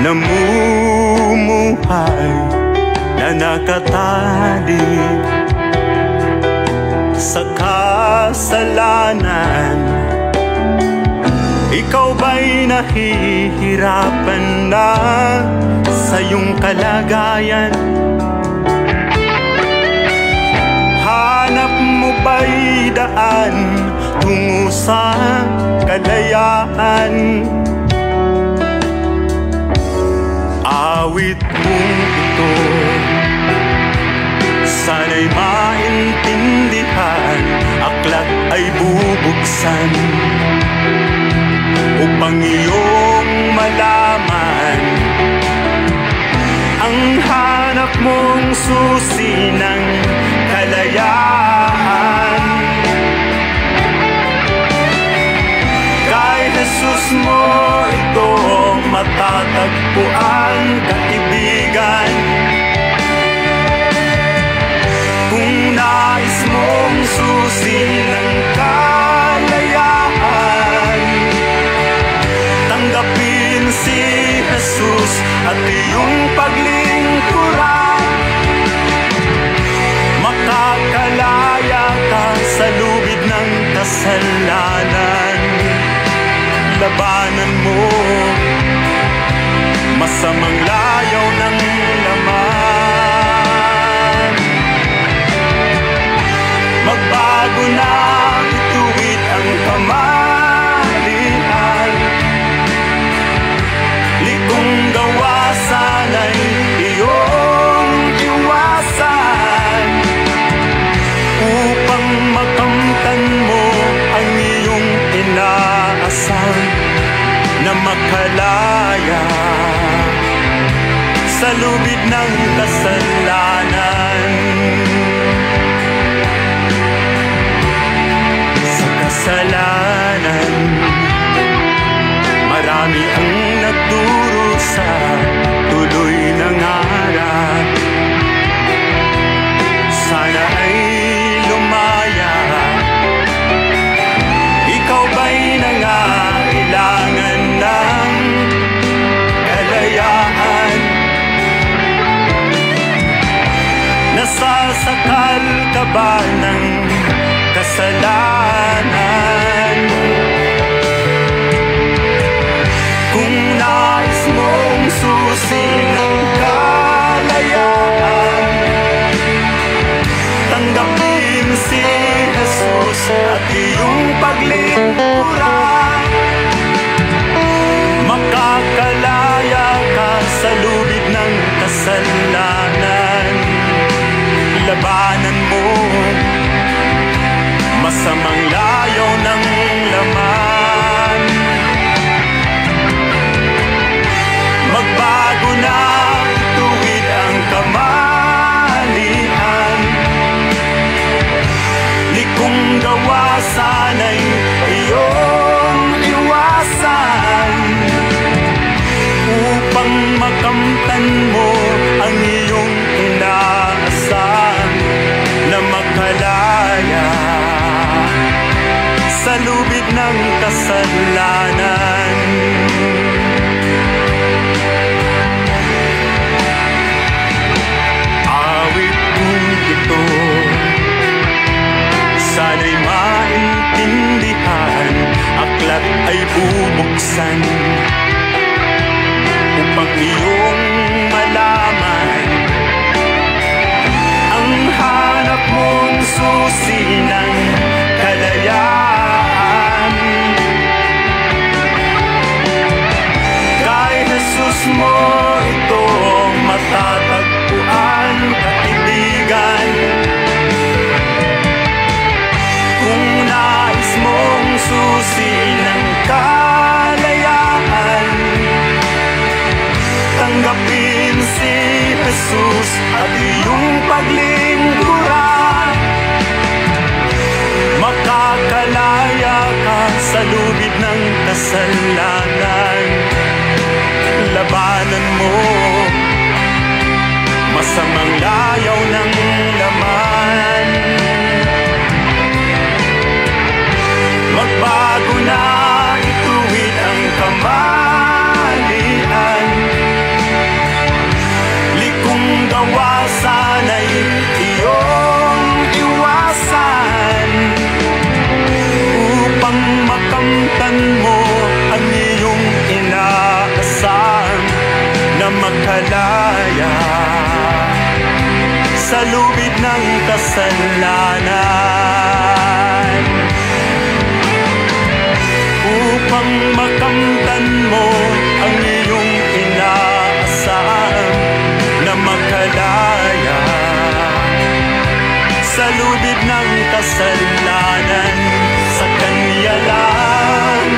Namumuhay na nakatali sa kasalanan? Ikaw ba'y nahihirapan na sa iyong kalagayan? Hanap mo ba'y daan tungo sa kalayaan? Awit mong ito, sana'y maintindihan. Aklat ay bubuksan upang iyong malaman ang hanap mong susi ng kalayaan. Kay Jesus mo ito matatagpuan, kaibigan. Kung nais mong susi ng kalayaan, tanggapin si Jesus at iyong paglingkuran. Makakalaya ka sa lubid ng kasalanan. Labanan mo masamang layaw ng laman. Magbago na, ituwid ang kamalian. Likong gawa sana'y iyong iwasan, upang makamtan mo ang iyong inaasam na makalaya sa lubid ng kasalanan. Sa kasalanan, marami ang nagdurusa, tuloy ng harap. Sana ay lumaya. Ikaw ba'y nangailangan ng kalayaan? Nasasakal ka ba ng kasalanan? Kung nais mong susi ng kalayaan, tanggapin si Jesus at iyong paglingkuran. Makakalaya ka sa lubid ng kasalanan. Labanan mo masamang layaw ng laman. Magbago na, tuwid ang kamalian. Likong gawa sana'y iyong iwasan, upang makamtan mo ang iyong inaasam na makalaya sa lubid ng kasalanan. Awit kong ito, sana'y maintindihan. Aklat ay bubuksan upang iyong malaman ang hanap mong susi ng kalayaan. Kay Jesus mo ito matatagpuan, kaibigan. Kung nais mong susi ng kalayaan, tanggapin si Jesus at iyong paglingkuran. Makakalaya ka sa lubid ng kasalanan. Labanan mo masamang layaw ng laman. Magbago na, ituwid ang kamalian. lubid ng kasalanan, upang makamtan mo ang iyong inaasam na makalaya sa lubid ng kasalanan. Sa Kanya lang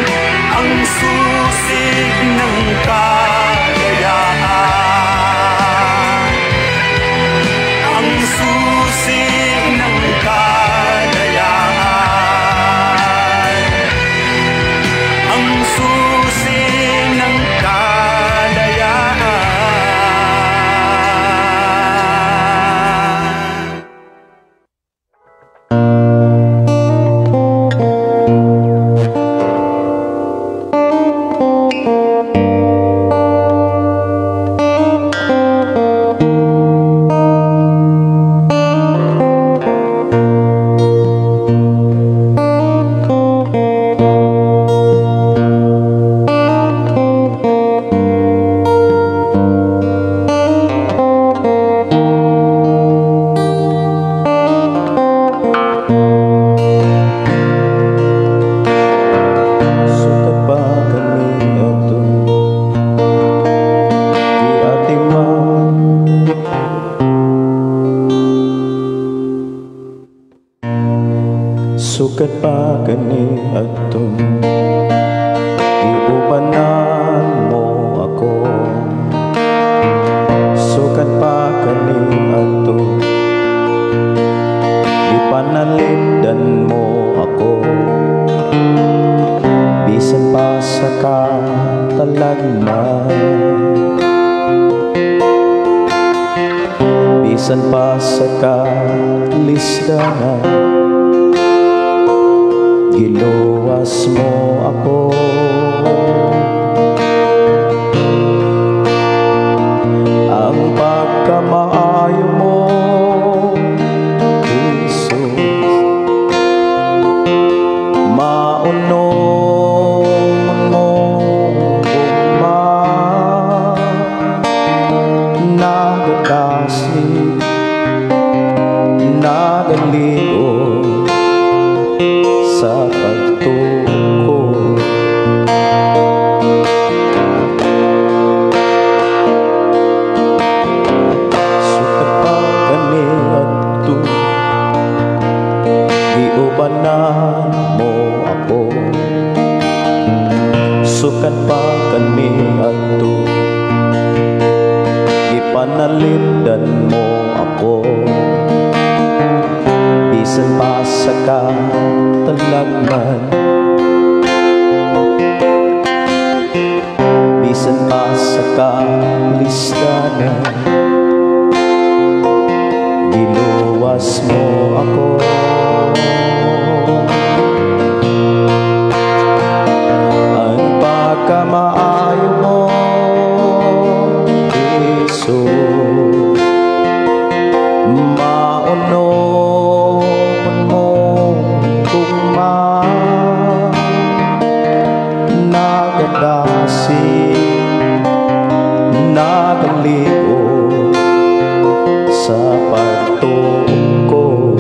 ang susi ng kalayaan, ang susi ng kalayaan, ang susi ng kalayaan. Sukat pa kaniadto, giatiman. Sukat pa kaniadto, giubanan mo ako. Sukat pa kaniadto, gipanalipdan mo ako. Bisan pa sa katalagman, bisan pa sa kalisdanan, giluwas mo ako. Ang pagkamaayo mo, Jesus, maunong mo gugma, nagadasig, nagaligo sa pagtuko. Sukat pa kaniadto, giubanan mo ako. Sukat pa kaniadto, gipanalipdan mo ako. Bisan pa sa katalagman, bisan pa sa kalisdanan, giluwas mo ako. Ang pagkamaayo mo, Jesus, maunong mo gugma, nagadasig, nagaligo sa pagtuo.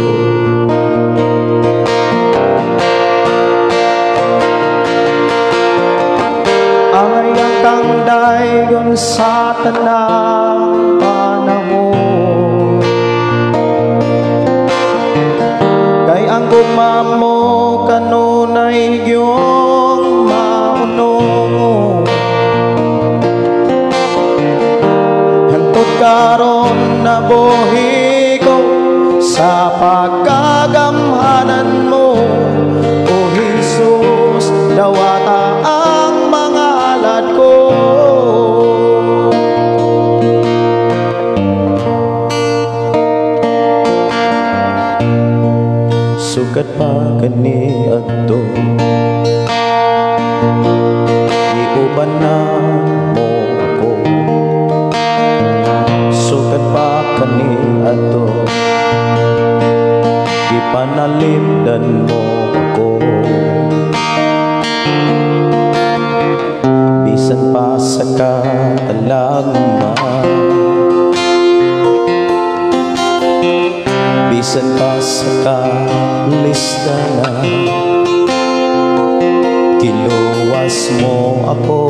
Angay ang kang daygon sa tanang panahon, kay ang gugma mo kanunay giyong maunong. Hantod karon nabuhi ko sa pagkagamhanan mo, O Jesus, dawata ang mga alad ko. Sukat pa kaniadto, giubanan mo ako. Sukat pa kaniadto, gipanalipdan mo ako. Bisan pa sa katalagman, Bisan pa sa kalisdanan, giluwas mo ako.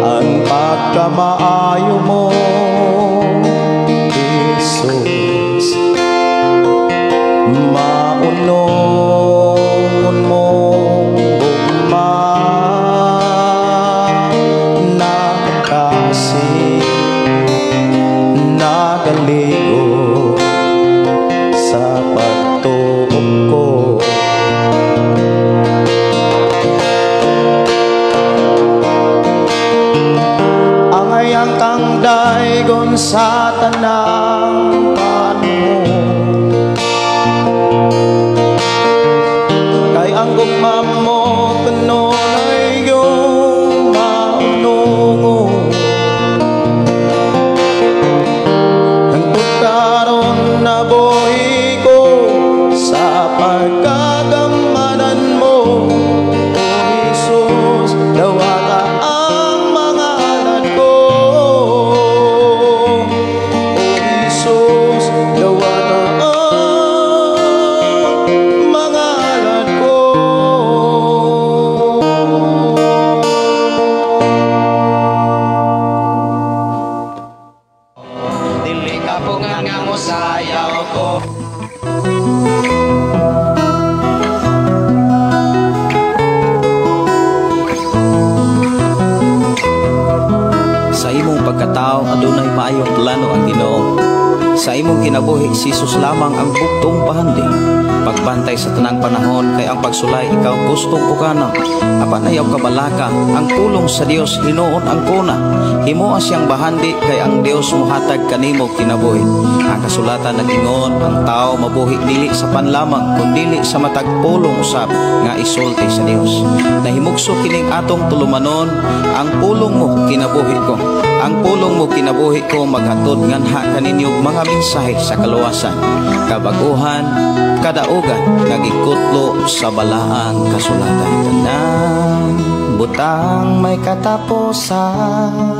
Ang pagkamaayo mo, Jesus, maunongon mong gugma, nakasi nagaligo sa pagtuo ko. Angayang kang daygon sa tanang panahon, kay ang gugma mo kanunay yung maunungon. Hangtod karon nabuhi ko sa pagkagamanan mo, O Jesus, dawata ang mga alad ko. O Jesus, dawata ang mga alad ko. Dili ka po nga nga mo sayaw ko. Sa imong pagkatao adunay maayong plano ang Ginoo. Sa imong kinabuhi si Jesus lamang ang buktong pahandi. Pagbantay sa tanang panahon kay ang pagsulay ikaw gustong pukana. Apan ayaw kabalaka ang pulong sa Dios hinuon ang kuna. Himoa siyang bahandi kay ang Dios mohatag kanimo kinabuhi. Ang kasulatan nag-ingon ang tao mabuhi dili sa panlamang kundili sa matag pulong usab nga isulti sa Dios. Nahimugso kining atong tulumanon, ang pulong mo kinabuhi ko. Ang pulong mo kinabuhi ko maghatod nganha kaninyo mga mensahe sa kaluwasan, kabaguhan, kadaugan nga gikutlo sa balaang kasulatan. Tanang butang may katapusan.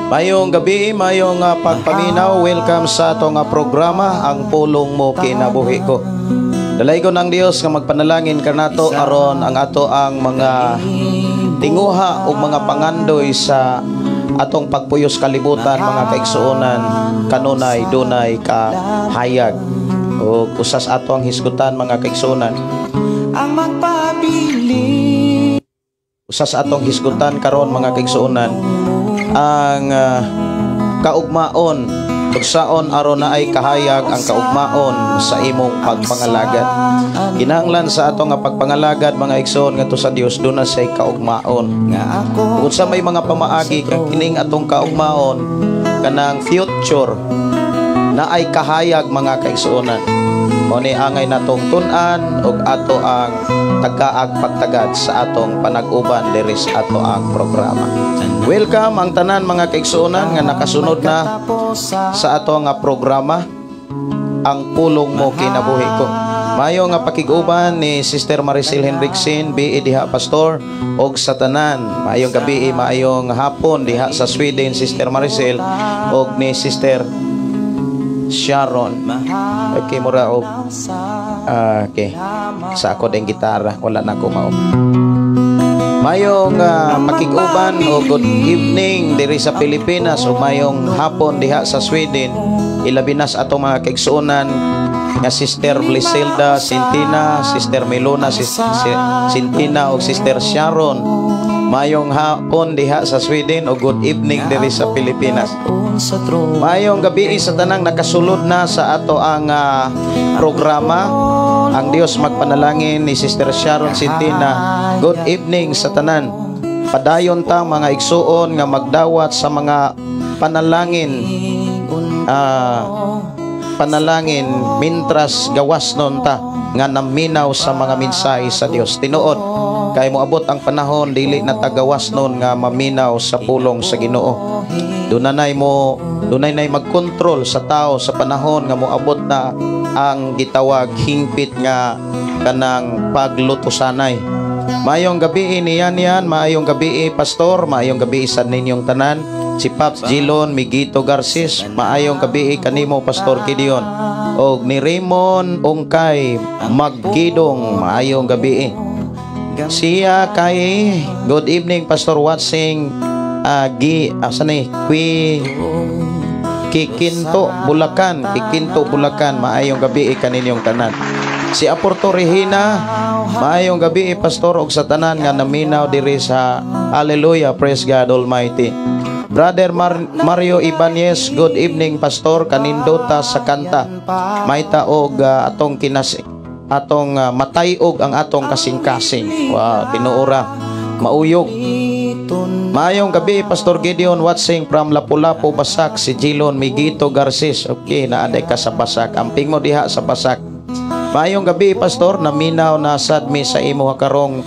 Mayong gabi, mayong pagpaminaw. Welcome sa atong programa, Ang Pulong Mo Kinabuhi Ko. Dalaygon ang Dios nga magpanalangin kanato aron ang ato ang mga tinguha ug mga pangandoy sa atong pagpuyos kalibutan, mga kaigsuonan, kanunay dunay kahayag. O usas ato ang hisgutan, mga kaigsuonan. Ang magpabili. Usas atong hisgutan karon, mga kaigsuonan, ang kaugmaon, tugsaon aron naay kahayag ang kaugmaon sa imong pagpangalagad. Kinahanglan sa atong nga pagpangalagad, mga igsoon, ngadto sa Dios, duna say kaugmaon. Bukod sa may mga pamaagi kang kining atong kaugmaon kanang future naay kahayag, mga kaigsuonan. Mao ni angay natong tun-an ug ato ang tagaag pagtagad sa atong panag-uban diri sa ato ang programa. Welcome ang tanan, mga kaigsuonan, nga nakasunod na sa ato nga programa, Ang Pulong Mo Kinabuhi Ko. Mayo nga pakig-uban ni Sister Maricel Henriksen, BE diha pastor, og sa tanan. Maayong gabi, maayong hapon diha sa Sweden, Sister Maricel, og ni Sister Sharon. Okay, mura og okay. Sa ako din gitara, wala na ko mao. Mayong pakig-uban o good evening diri sa Pilipinas o mayong hapon diha sa Sweden. Ilabi na sa atong mga kaigsuonan nga Sister Bliselda Sintina, Sister Melona Sintina o Sister Sharon. Mayong hapon diha sa Sweden o good evening diri sa Pilipinas. Mayong gabi sa tanang nakasulod na sa ato ang programa. Ang Dios magpanalangin ni Sister Sharon Sintina. Good evening sa tanan. Padayon ta, mga igsuon, nga magdawat sa mga panalangin, panalangin mintras gawas nun ta nga naminaw sa mga mensahe sa Dios. Tinuod kay moabot ang panahon dili na tagawas nun nga maminaw sa pulong sa Ginoo. Dunay nay magkontrol sa tao sa panahon nga moabot na ang gitawag hingpit nga kanang paglutosanay. Maayong gabi niyan yan, maayong gabi pastor, maayong gabi sad ninyong tanan. Si Paps Gilon Migito Garcis, maayong gabi kanimo Pastor Gideon. Og ni Raymond Ongkay Maggidong, maayong gabi. Siya kay good evening Pastor watching gi asa ni Qui Kikinto Bulacan, Kikinto Bulacan, maayong gabi kaninyong tanan. Si Aporto Regina, maayong gabi pastor og sa tanan nga naminaw diri sa Hallelujah, praise God Almighty. Brother Mario Ibanez, good evening pastor, kanindota sa kanta. Mayta og atong atong matayog ang atong kasing-kasing. Wow, tinuora, mauyog. Maayong gabi Pastor Gideon watching from Lapu-Lapu, Basak, si Gilon Migito Garcis. Okay, naaday ka sa Basak. Amping mo diha sa Basak. Maayong gabi Pastor, naminaw na sad mi sa imo karong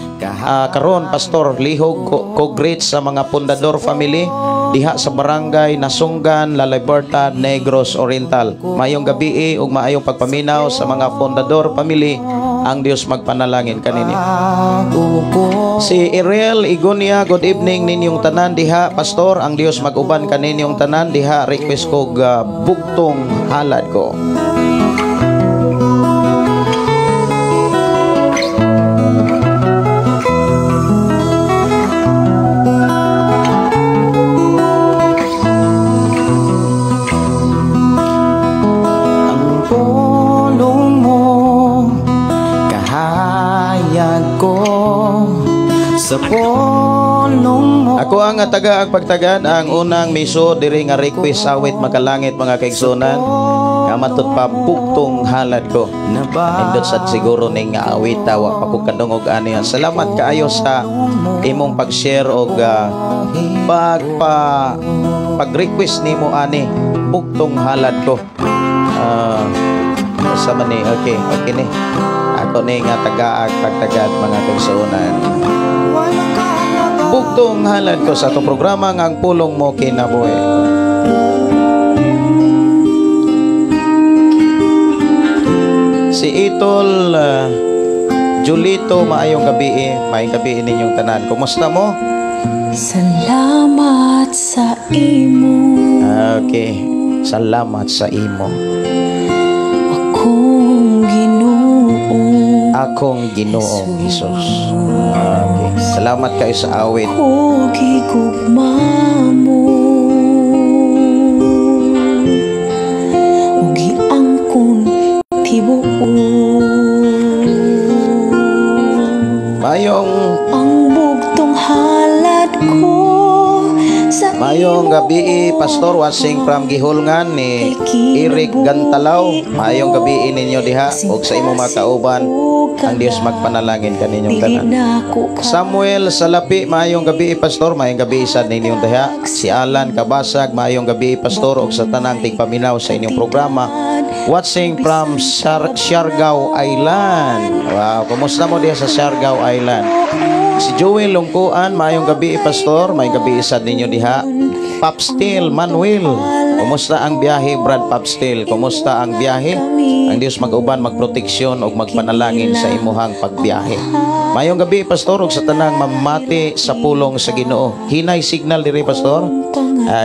karon Pastor, lihog ko greet sa mga Pundador family diha sa barangay Nasunggan, La Libertad, Negros Oriental. Maayong gabi ug maayong pagpaminaw sa mga Fundador family. Ang Dios magpanalangin kaninyo. Si Irel Igonia, good evening ninyong tanan diha Pastor. Ang Dios mag-uban kaninyong tanan diha. Request ko bugtong halad ko. Sa polong mo. Ako ang taga ang pagtagad ang unang miso diri nga request awit makalangit mga kaigsunan nga matud pa bugtong halad ko. Nindot sad siguro ning awit wa pa ko kadungog ani. Salamat kaayo sa imong pag-share og pag-request nimo ani bugtong halad ko. Sa man ni okay, okay ni. Ako ni nga taga ang pagtagad mga kaigsunan. Bugtong halad ko sa atong programa nga ang pulong mo kinabuhi. Si Itol Julito, maayong gabi, maayong gabi ninyong tanan. Kumusta mo? Salamat sa imo. Okay, salamat sa imo. Akong Ginoo. Akong Ginoong Hesus. Okay. Salamat kayo sa awit. Ko gigugma mo. Ug giangkon tibuok. Mayong ang bugtong halad ko sa Mayong gabi Pastor watching from Gihulngan ni Eric Gantalaw. Mayong gabi ninyo diha og sa imong mga kauban. Ang Dios magpanalangin kaninyong tanan. Samuel Salapi, maayong gabi Pastor, maayong gabi sad ninyong diha. Si Alan Kabasag, maayong gabi Pastor og sa tanang tigpaminaw sa inyong programa. Watching from Siargao Island. Wow, kumusta mo diha sa Siargao Island? Si Joel Lungkuan, maayong gabi Pastor, maayong gabi sad ninyo diha. Papstil Manuel, kumusta ang biyahe Brad Papstil? Kumusta ang biyahe? Ang Dios mag-uban, magproteksyon ug magpanalangin sa imuhang pagbiyahe. Maayong gabi Pastor ug sa tanang mamati sa pulong sa Ginoo. Hinay signal diri Pastor.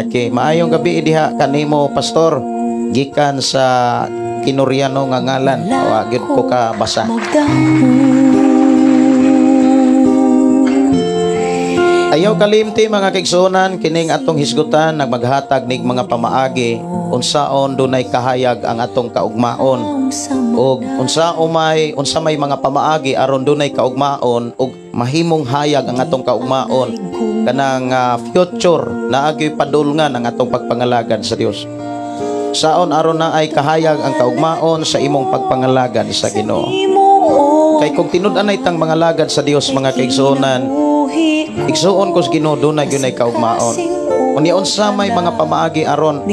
Okay, maayong gabi diha kanimo Pastor gikan sa Kinoriano nga ngalan. Wa gyud ko ka basa. Ayaw kalimti mga kaigsuonan, kining atong hisgutan nagmaghatag nig mga pamaagi unsaon dunay kahayag ang atong kaugmaon ug unsa may mga pamaagi aron dunay kaugmaon ug mahimong hayag ang atong kaugmaon kanang future naagyoy padulngan ang atong pagpangalagad sa Dios. Saon aron na ay kahayag ang kaugmaon sa imong pagpangalagad sa Ginoo. Kay kung tinud-anay tang mga lagad sa Dios mga kaigsuonan, igsuon ko sa Ginoo dunay gyud ay kaugmaon. Unya unsa may mga pamaagi aron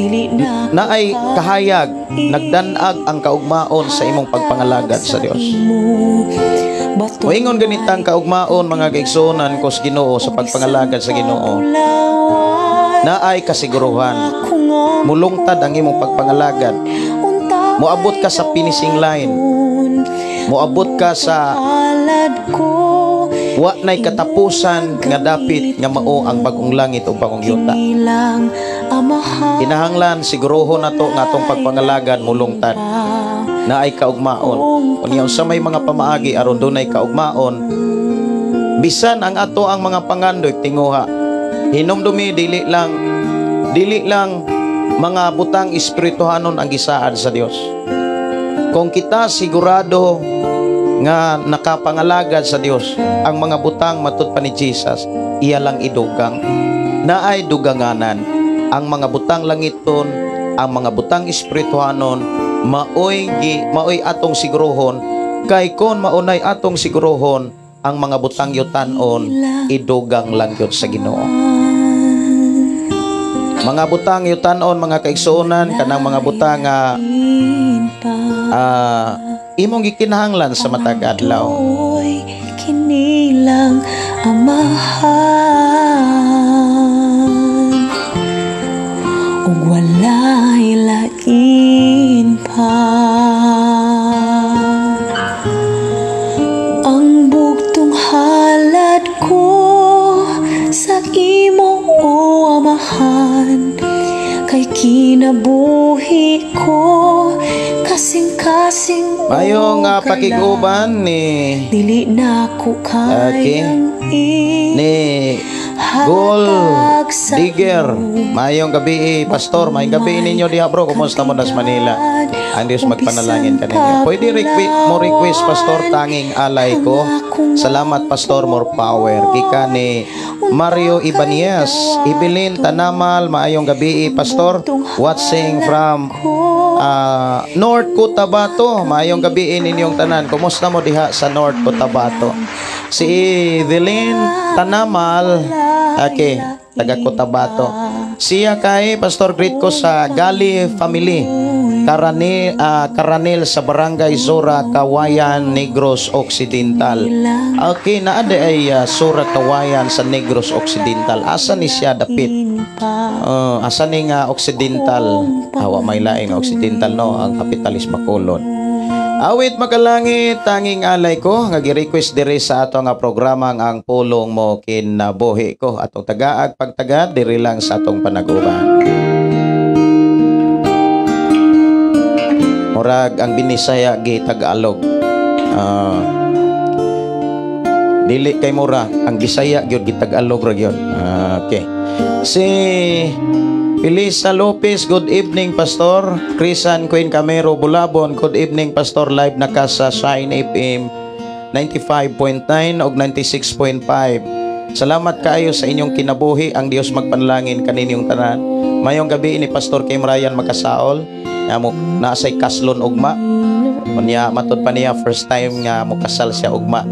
naay kahayag, nagdan-ag ang kaugmaon sa imong pagpangalagad sa Dios. Moingon ganitang kaugmaon mga kaigsuonan ko sa Ginoo sa pagpangalagad sa Ginoo, naay kasiguruhan, mulungtad ang imong pagpangalagad, moabot ka sa finishing line. Moabot ka sa Halad ko wa nay katapusan nga dapit nga mao ang bagong langit ug bagong yuta. Kinilang amahan. Kinahanglan siguruhon nato nga atong pagpangalagad mulungtad na ay kaugmaon. Unya, unsa may mga pamaagi aron dunay kaugmaon bisan ang ato ang mga pangandoy tinguha? Hinumdumi, dili lang mga butang espirituhanon ang gisaad sa Dios. Kung kita sigurado nga nakapangalagad sa Dios, ang mga butang, matud pa ni Jesus, iya lang idugang. Naay duganganan ang mga butang langiton, ang mga butang espirituhanon, maoy atong siguruhon, kay kon maunay atong siguruhon, ang mga butang yutanon idugang lang gyud sa Ginoo. Mga butang yutanon, mga kaigsuonan, kanang mga butang nga imong gikinahanglan sa matag adlaw. Oy, kinilang amahan ug walay lain pa. Ang bugtong halad ko sa imo, o Amahan, kay kinabuhi ko kasing-kasing Mayong ug pakiguban ni dili na ko kayang ni Gold ihatag sa Digger. imo. Mayong gabi, Pastor. Mayong gabi ninyo diha, bro. Kumusta mo nas Manila? Ang Diyos magpanalangin kaninyo. Pwede mo request, Pastor, "Tanging Alay Ko"? Salamat, Pastor, more power. Gikan ni Mario Ibanez. Ibilin Tanamal, maayong gabi, Pastor. Watching from North Cotabato. Maayong gabi ninyong tanan. Kumusta mo diha sa North Cotabato? Si Evelyn Tanamal, okay, taga Cotabato. Siya kay Pastor, greet ko sa Gali family. Karanil sa Barangay Zora, Kawayan, Negros Occidental. Okay, naa diay Zora Kawayan sa Negros Occidental. Asa ni siya dapit? Asa ni nga Occidental? Awa may laing Occidental, no, ang capital is Bacolod. Awit "Makalangit, Tanging Alay Ko" nga gi-request diri sa ato nga programa nga "Ang Pulong Mo Kinabuhi Ko", atong tagaag pagtagad diri lang sa atong panaguban. Murag ang Binisaya gi Tagalog. Dili kay mura, ang Bisaya gyud gi Tagalog ra gyud. Okay. Si Felisa Lopez, good evening, Pastor. Crisan Queen Camero Bulabon, good evening, Pastor. Live na ka sa Shine FM 95.9 og 96.5. Salamat kaayo sa inyong kinabuhi. Ang Dios magpanalangin kaninyong tanan. Mayong gabi ni Pastor Kim Ryan Makasaol. Nga mo naasay kaslon ugma. Unya, matud pa niya, first time nga mokasal siya ugma.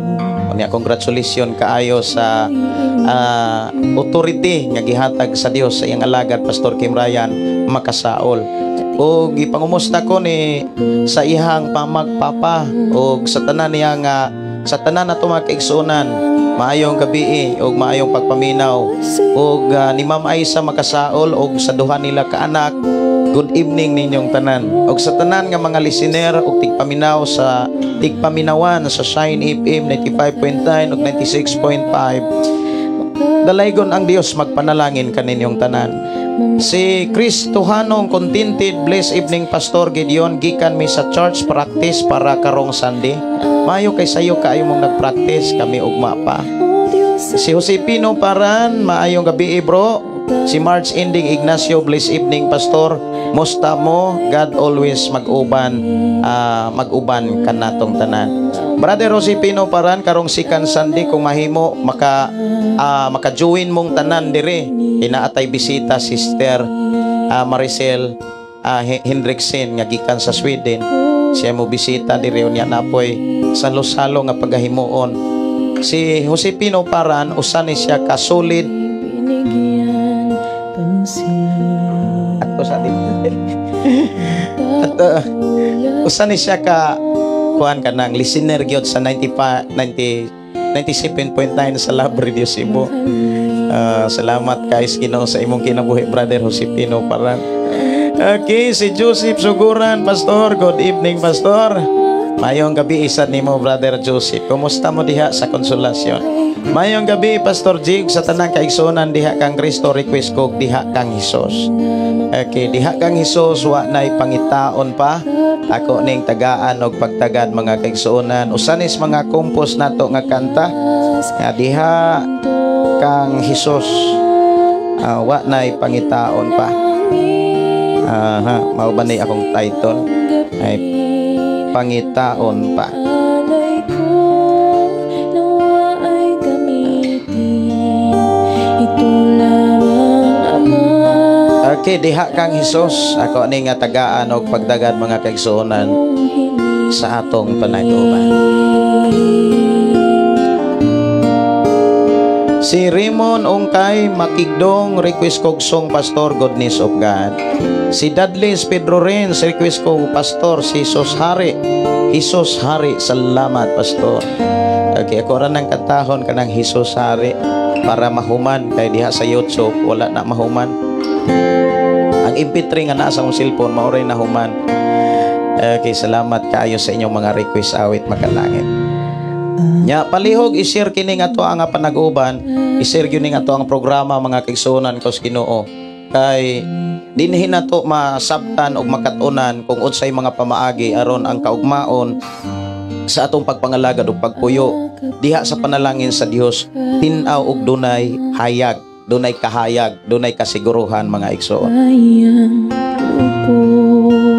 Unya, congratulations kaayo sa authority nga gihatag sa Dios sa iyang alagad Pastor Kim Ryan Makasaol. O gipangumusta ko ni sa iyang pamagpapa o sa tanan niya nga sa tanan na mga kaigsuonan, maayong gabi ug maayong pagpaminaw. Ug ni Ma'am Aisa Makasaol ug sa duha nila ka anak, good evening ninyong tanan. Ug sa tanan nga mga listener ug tigpaminaw sa tigpaminawan sa Shine FM 95.9 ug 96.5, dalaygon ang Dios magpanalangin kaninyong tanan. Si Chris Tuhanong Contented, bless evening, Pastor Gideon, gikan mi sa church, practice para karong Sunday. Mayo kay sayo kaayo mong nagpractice, kami ugma pa. Si Josepino Paran, maayong gabi, bro. Si March Ending Ignacio, bless evening, Pastor. Musta mo? God always mag-uban kanatong tanan. Brother Josepino Paran, karong second Sunday, kung mahimo maka-join mong tanan dire. Inaatay bisita, Sister Maricel Hendrickson nga gikan sa Sweden. Siya mo bisita dire, unya napoy salo-salo nga pagahimuon. Si Josepino Paran, usa ni siya ka solid ato sa atin. At usa ni siya ka kuan kanang listener gyud sa 95 90 97.9 sa Love Radio Cebu. Salamat kay Ginoo sa imong kinabuhi, Brother Josepino Paran. Okay, si Joseph Suguran, Pastor. Good evening, Pastor. Mayong gabi isa nimo, Brother Joseph. Kumusta mo diha sa Konsolasyon? Mayong gabi, Pastor Jig, sa tanang kaigsuonan diha kang Kristo, request ko "Diha Kang Hesus." Okay, "Diha Kang Hesus, wa nay pangitaon pa." Ako ning tagaan og pagtagad, mga kaigsuonan. Usa nis mga compose nato nga kanta nga "Diha Kang Hesus, wa nay pangitaon pa." Aha, mao ba ni akong title? Ay pangitaon pa. Alay ko nawa ay gamitin. Ito lamang, Ama. Okay, "Diha Kang Hesus." Ako ni nga tagaan og pagdagad, mga kaigsuonan, sa atong panag-uban. Si Raymond Ongkay Makigdong, request kog song, Pastor, "Goodness of God." Si Dudley Pedro Rins, request ko, Pastor, si Jesus Hari. "Jesus Hari." Salamat, Pastor. Okay, ako ra nang kantahon kanang "Jesus Hari" para mahuman kay diha sa YouTube wala na mahuman. Ang MP3 nga naa sa akong cellphone mao ray nahuman. Okay, salamat kaayo sa inyong mga request, awit makalangit. Nya palihog i-share kini nga ato ang panag-uban, i-share gyud ni nga ato ang programa, mga kaigsuonan ko sa Ginoo. Kay dinhi nato masabtan og makat-unan kung unsay mga pamaagi aron ang kaugmaon sa atong pagpangalagad ug pagpuyo diha sa panalangin sa Dios tin-aw og dunay hayag, dunay kahayag, dunay kasiguruhan, mga igsoon. Kayang lupos.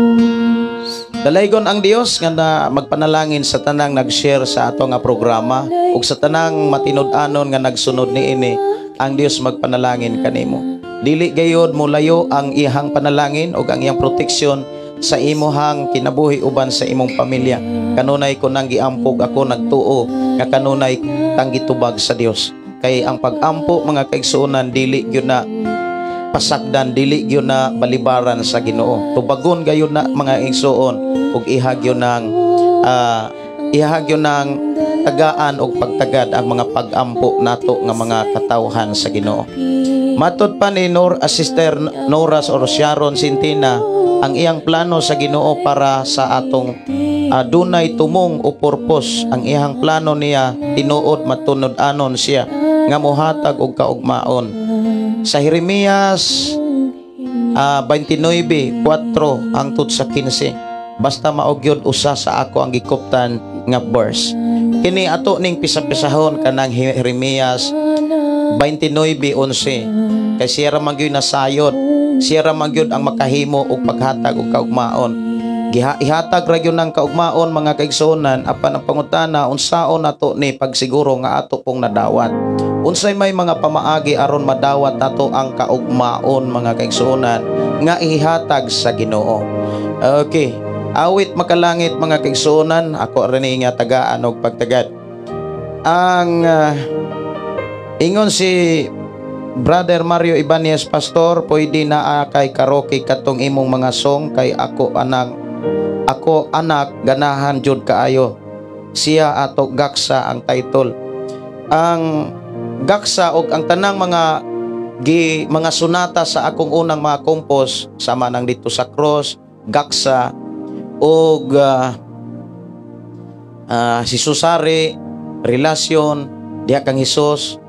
Dalaygon ang Dios nga na magpanalangin sa tanang nag-share sa ato nga programa ug sa tanang matinud-anon nga nagsunod niini. Ang Dios magpanalangin kanimo. Dili gayod molayo ang iyang panalangin ug ang iyang proteksyon sa imuhang kinabuhi uban sa imong pamilya. Kanunay ko nang giampog, ako nagtuo nga kanunay tang gitubag sa Dios. Kay ang pag-ampo, mga kaigsuonan, dili gyud na pasagdan, dili gyud na balibaran sa Ginoo. Tubagon gayud na, mga igsuon, ug ihag gyud ng tagaan og pagtagad ang mga pag-ampo nato nga mga katawhan sa Ginoo. Matod pa ni Nor Sister Noras or Sharon Sintina, ang iyang plano sa Ginoo para sa atong dunay tumong o purpose. Ang iyang plano niya tinuod matunod-anon siya nga mohatag og kaugmaon. Sa Jeremias 29:4 hangtod sa 15, basta mao gyud usa sa ako ang gikuptan nga verse. Kini ato ning pisa-pisahon kanang Jeremias 29:11 kay siya ra man gyud nasayod, siya ra man gyud ang makahimo og paghatag og kaugmaon. Ihatag ra gyud ng kaugmaon, mga kaigsuonan, apan ang pangutana, unsaon nato ni pagsiguro nga ato pong nadawat? Unsay may mga pamaagi aron madawat nato ang kaugmaon, mga kaigsuonan, nga ihatag sa Ginoo? Okay, awit makalangit, mga kaigsuonan, ako ra ni nga tagaan og pagtagad. Ang ingon si Brother Mario Ibanez, "Pastor, pwede na kay karaoke katong imong mga song kay ako anak ganahan jud kaayo." Siya ato "Gaksa" ang title. Ang "Gaksa" og ang tanang mga sonata sa akong unang mga compose sama nang "Dito sa Cross", "Gaksa" og si Susare, "Relasyon", "Diha Kang Hesus"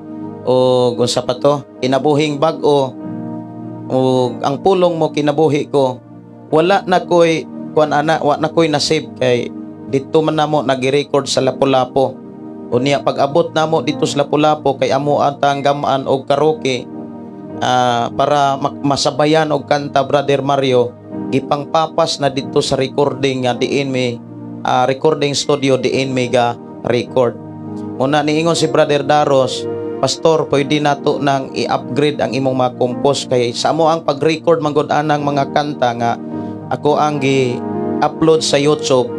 o unsa pa to, "Kinabuhing Bag-o" ug "Ang Pulong Mo Kinabuhi Ko". Wala na koy kuan ana, wa na koy na-save kay dito man namo nagi-record sa Lapu-Lapu. Unya pag abot namo dito sa Lapu-Lapu kay amo atang gamaan og karaoke para masabayan og kanta, Brother Mario, gipangpapas na dito sa recording nga diin mi recording studio diin mi ga record. Muna niingon si Brother Daros, "Pastor, pwede nato nang i-upgrade ang imong mga compose kay sa amo ang pag-record manggod anang mga kanta nga ako ang gi-upload sa YouTube,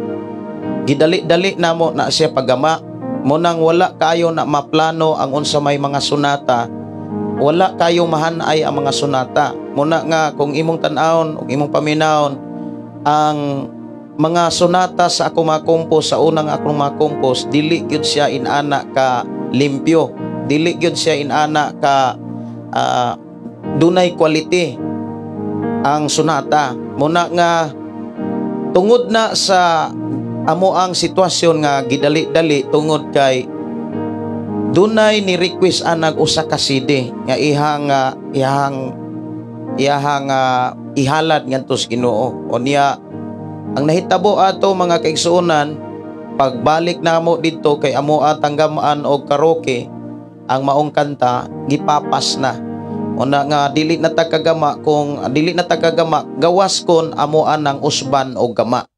gidali-dali namo na siya paggama. Munang wala kayo na maplano ang unsa may mga sonata, wala kayo mahanay ang mga sonata." Muna nga kung imong tan-awon ug imong paminawon ang mga sonata sa ako mga compose, sa unang akong mga compose, dili gyud siya inana ka limpyo, dili gyud siya inana ka dunay quality ang sonata. Muna nga tungod na sa amo ang sitwasyon nga gidali-dali tungod kay dunay ni request anag usa ka CD nga ihang ihang iyahang ihalad ngadto sa Ginoo. O niya ang nahitabo ato, mga kaigsuonan, pagbalik namo didto kay amo atang gamaan og karaoke ang maong kanta, gipapas na. Una nga dili na ta kagama, kung dili na ta kagama gawas kon amo anang usban og gama.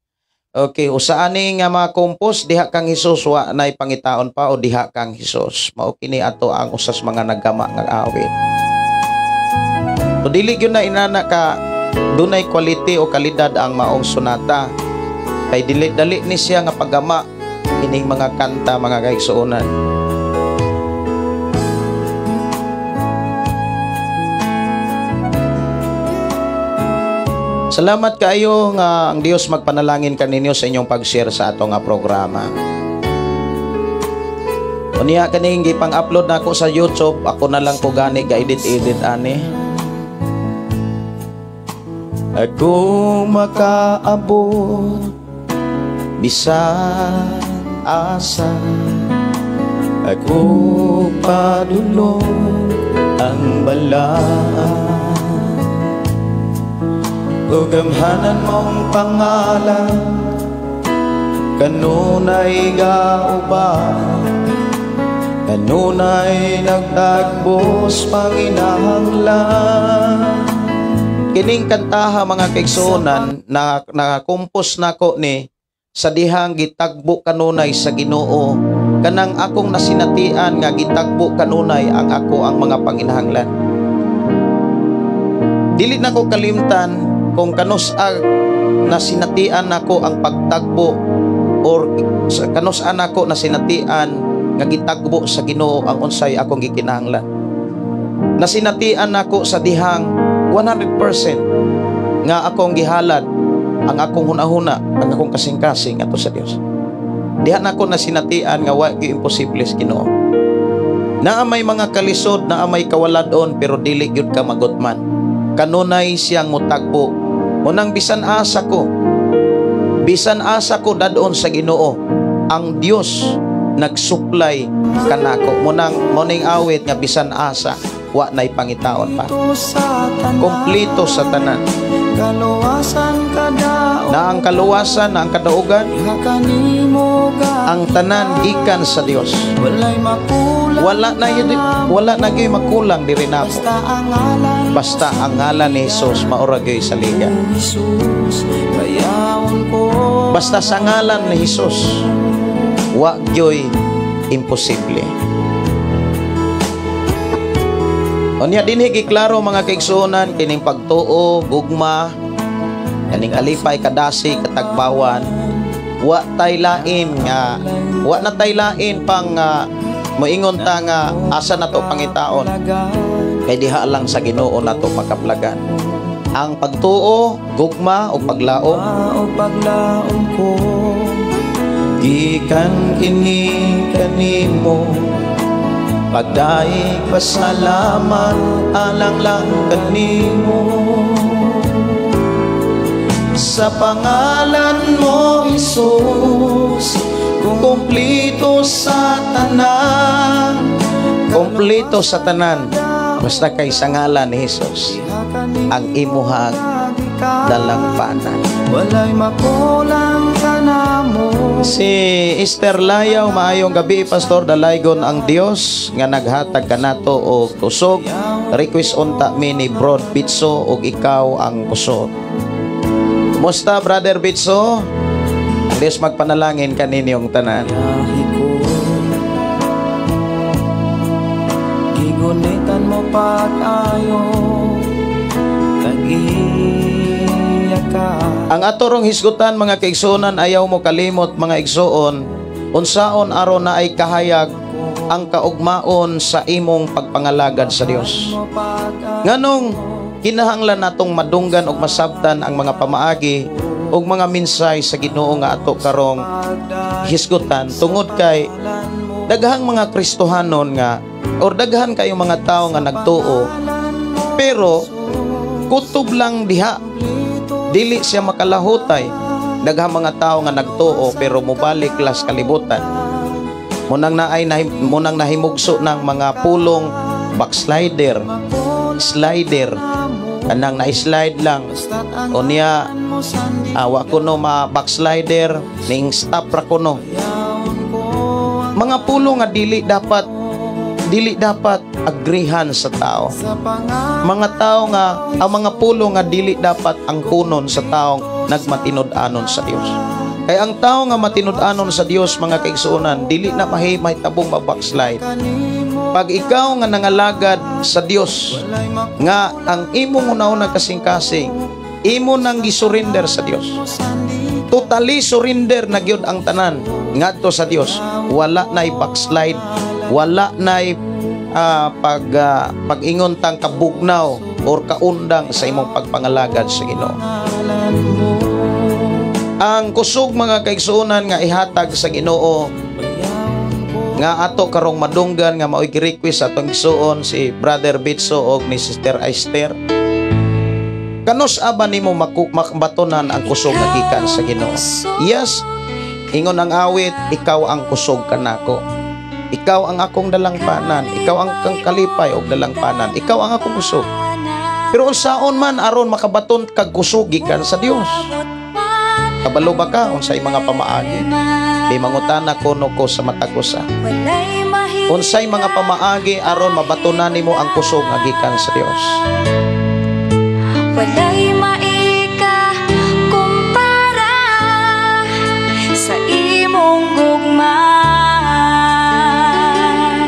Okay, usa ani nga mga compose, "Diha Kang Hesus Wa Nay Pangitaon Pa" o "Diha Kang Hesus." Mao kini ato ang usas mga naggama nga awit. So dili gyud na inana ka dunay quality o kalidad ang maong sonata. Kay dili dali ni siya nga paggama ining mga kanta, mga kaigsuonan. Salamat kaayo nga ang Dios magpanalangin kaninyo sa inyong pag-share sa ato nga programa. Unya kaning gipang-upload nako sa YouTube, ako na lang ko gani ga-edit-edit ani. Ako makaabot bisan asa, ako padulong ang balaan, ug gamhanan mong pangalan kanunay gauban, kanunay nagtagbos panginahanglan. Kining kantaha, mga kaigsuonan, na nakakumpos nako ni sa dihang gitagbo kanunay sa Ginoo, kanang akong nasinatian nga gitagbo kanunay ang ako ang mga panginahanglan. Dili nako kalimtan kung kanus-a nasinatian nako ang pagtagbo or kanus-a nako nasinatian nga gitagbo sa Ginoo ang unsay akong gikinahanglan. Nasinatian nako sa dihang 100% nga akong gihalad ang akong hunahuna, ang akong kasing-kasing ato sa Dios. Diha nako nasinatian nga wa gyud imposible sa Ginoo. Naa may mga kalisod, naa may kawaladon, pero dili gyud ka magutman. Kanunay siyang mutagbo. Unang bisan asa ko dadon sa Ginoo, ang Dios nagsupply kanako. Munang morning awit nga bisan asa, wa nay pangitaon pa. Kompleto sa tanan. Na ang kaluwasan, na ang kadaugan, ang tanan gikan sa Dios. Wala na gyud makulang diri namo. Basta ang ngalan ni Jesus maura gyud sa liga. Basta sa ngalan ni Jesus wa gyud imposible. Unya dinhi giklaro, mga kaigsuonan, kining pagtuo, gugma, kaning kalipay, kadasi, katagbawan, wa tay lain nga wa na tay lain pang moingon ta nga asa nato pangitaon, kay diha lang sa Ginoo nato makaplagan ang pagtuo, gugma ug paglaom. Ko gikan kini kanimo, pagdaig pasalamat alang lang kanimo. Sa pangalan mo Hesus, kumpleto sa tanan. Kumpleto sa tanan. Basta kay sa ngalan ni Hesus ang imuhang dalangpanan. Walay makulang kanamo. Si Esther Layaw, maayong gabi Pastor, dalaygon ang Dios nga naghatag kanato og kusog. Request unta mi ni Brod Bitso og "Ikaw ang Kusog". Kumusta, Brother Bitso? Ang Dios magpanalangin kaninyong tanan. Biyahe ko, gigunitan mo pag-ayo, nag-iya ka. Ang atorong hisgutan, mga kaigsuonan, ayaw mo kalimot, mga igsuon, unsaon aron na ay kahayag ang kaugmaon sa imong pagpangalagad sa Dios. Mo pag-ayo. Nganong kinahanglan natong madunggan og masabtan ang mga pamaagi ug mga minsay sa Ginoo nga ato karong hisgutan, tungod kay daghang mga Kristohanon nga or daghan kayo mga tao nga nagtuo pero kutob lang diha, dili siya makalahutay. Daghang mga tao nga nagtuo pero mobalik las kalibutan. Munang nahimugso ng mga pulong backslider, slider, kanang na-slide lang. O niya, wa kuno ma backslider, ning stop ra kuno. Mga pulong nga dili dapat agrihan sa tao. Mga tao nga ang mga pulong nga dili dapat angkunon sa taong nagmatinud-anon sa Dios. Kay ang tao nga matinud-anon sa Dios, mga kaigsuonan, dili na mahitabo ma-backslide. Pag ikaw nga nangalagad sa Dios, nga ang imong una-una kasing-kasing, imo nang gisurrender sa Dios. Totally surrender na gyud ang tanan ngadto sa Dios. Wala na'y backslide, wala na'y pag-ingon tang kabugnaw or kaundang sa imong pagpangalagad sa Ginoo. Ang kusog, mga kaigsuonan, nga ihatag sa Ginoo nga ato karong madunggan nga mao'y gi-request sa atong igsuon si Brother Bitso og ni Sister Esther. Kanus-a ba nimo makabatonan ang kusog nga gikan sa Ginoo? Yes, ingon ang awit, "Ikaw ang kusog kanako. Ikaw ang akong dalangpanan, ikaw ang kang kalipay og dalangpanan, ikaw ang akong kusog." Pero unsaon man aron makabaton kag kusog gikan sa Dios? Kabalo ba ka unsay mga pamaagi? Di mangutana kuno ko sa matag usa. Unsay mga pamaagi aron mabatonan nimo ang kusog nga gikan sa Dios? Walay maika kumpara sa imong gugma.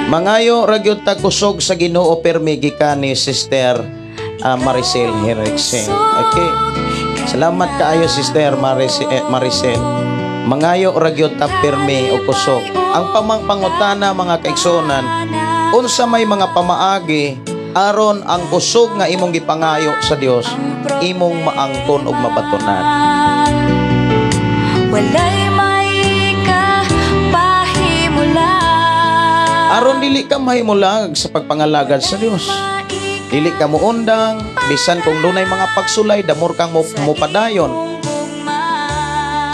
Mangayo ra gyud ta kusog sa Ginoo permi gikan ni Sister Maricel Herexen. Okay. Salamat kaayo, Sister Maricel. Mangayo ra gyud ta permi og kusog. Ang pamang pangutana, mga kaigsuonan, unsa may mga pamaagi aron ang kusog nga imong gipangayo sa Dios imong maangkon ug mabatonan? Walay maika pahimulag. Aron dili ka mahimulag sa pagpangalagad sa Dios. Dili ka muundang, bisan kung dunay mga pagsulay, damor kang mupadayon.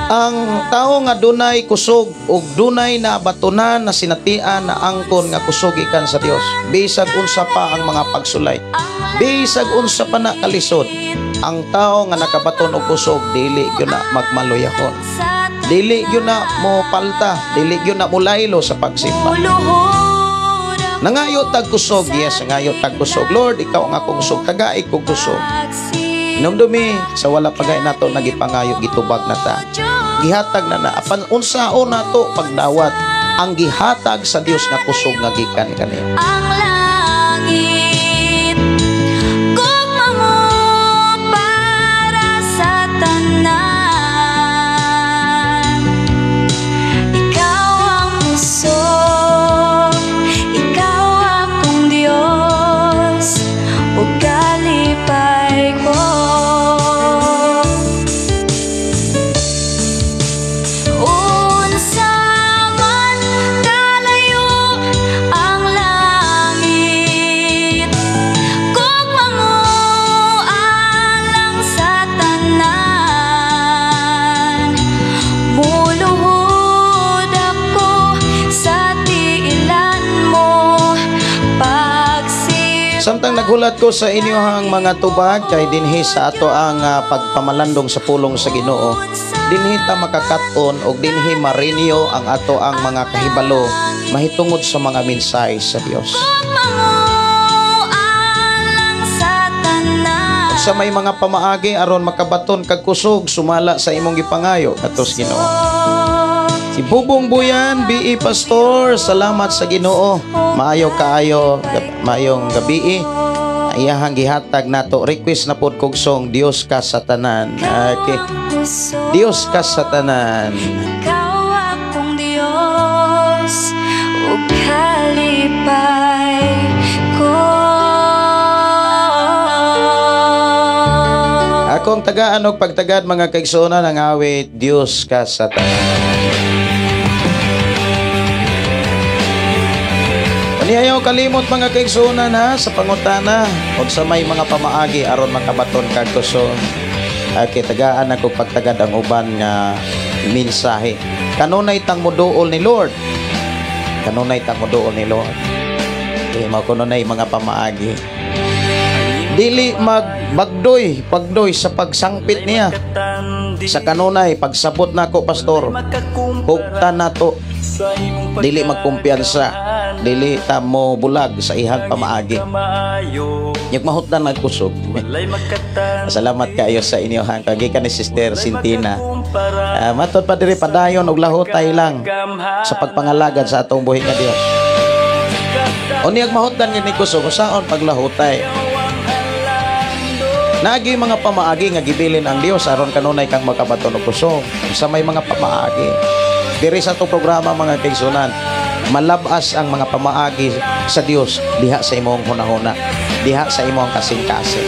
Ang tao nga dunay kusog ug dunay na batunan na sinatian na angkon nga kusog gikan sa Dios, bisag unsa pa ang mga pagsulay, bisag unsa pa na kalisod, ang tao nga nakabaton og kusog dili gyud na magmaluyahon. Dili gyud na mo palta, dili gyud na mulaylo sa pagsimba. Muluhod ang Nangayo tag kusog, yes, nangayo tag kusog. Lord, ikaw ang akong kusog, tagai kog kusog. Hinumdumi, sa wala pa gay nato nagipangayo, gitubag na ta. Gihatag na na. Apan unsaon nato pagdawat ang gihatag sa Dios nga kusog nga gikan kaniya? Ang langit, gugma mo para sa tanan. Ikaw ang kusog, ikaw akong Diyos ug kalipay ko. Unsa man kalayo ang langit, gugma mo alang sa tanan. Muluhod ako sa tiilan mo. Pagsimba. Samtang naghulat ko sa inyohang mga tubag kay dinhi sa ato ang pagpamalandong sa pulong sa Ginoo, dinhi ta makakat-on og dinhi marinyo ang ato ang mga kahibalo mahitungod sa mga mensahe sa Dios. Gugma mo alang sa tanan. Sa may mga pamaagi aron makabaton kag kusog sumala sa imong gipangayo katos Ginoo. Si Bubong Buyan, BE Pastor, salamat sa Ginoo. Maayo kaayo, maayong gabi. Iyahang gihatag nato, request na pod kog song "Dios ka sa tanan." Okay. "Dios ka sa tanan." Ikaw akong Diyos ug kalipay ko. Akong tagaan og pagtagad, mga kaigsuonan, ang awit "Dios ka sa tanan." Anihayaw kalimot, mga kaigsuonan, ha, sa pangutana unsa may mga pamaagi aron makabaton kag kusog. Okay, tagaan ako pagtagad ang uban nga mensahe. Kanunay tang moduol ni Lord. Kanunay tang moduol ni Lord. Okay, mao kuno nay mga pamaagi. Dili magbagdoy, pagdoy sa pagsangpit niya. Sa kanunay pagsabot nako, pastor, hugtan nato. Dili magkumpiyansa, dili ta mo bulag sa ihang pamaagi. Nyug mahutdan nagkusog. Salamat kaayo sa inyohang kagikan ni Sister Sintina. Matod pa diri, padayon og lahutay lang sa pagpangalagad sa atong buhi nga Dios. Unyag mahutdan ni kusog saon paglahutay. Naagi mga pamaagi nga gibilin ang Dios aron kanunay kang makabaton og kusog. Sa may mga pamaagi diri sa atong programa, mga kaigsunan, malabas ang mga pamaagi sa Dios diha sa imong hunahuna, diha sa imong kasing-kasing.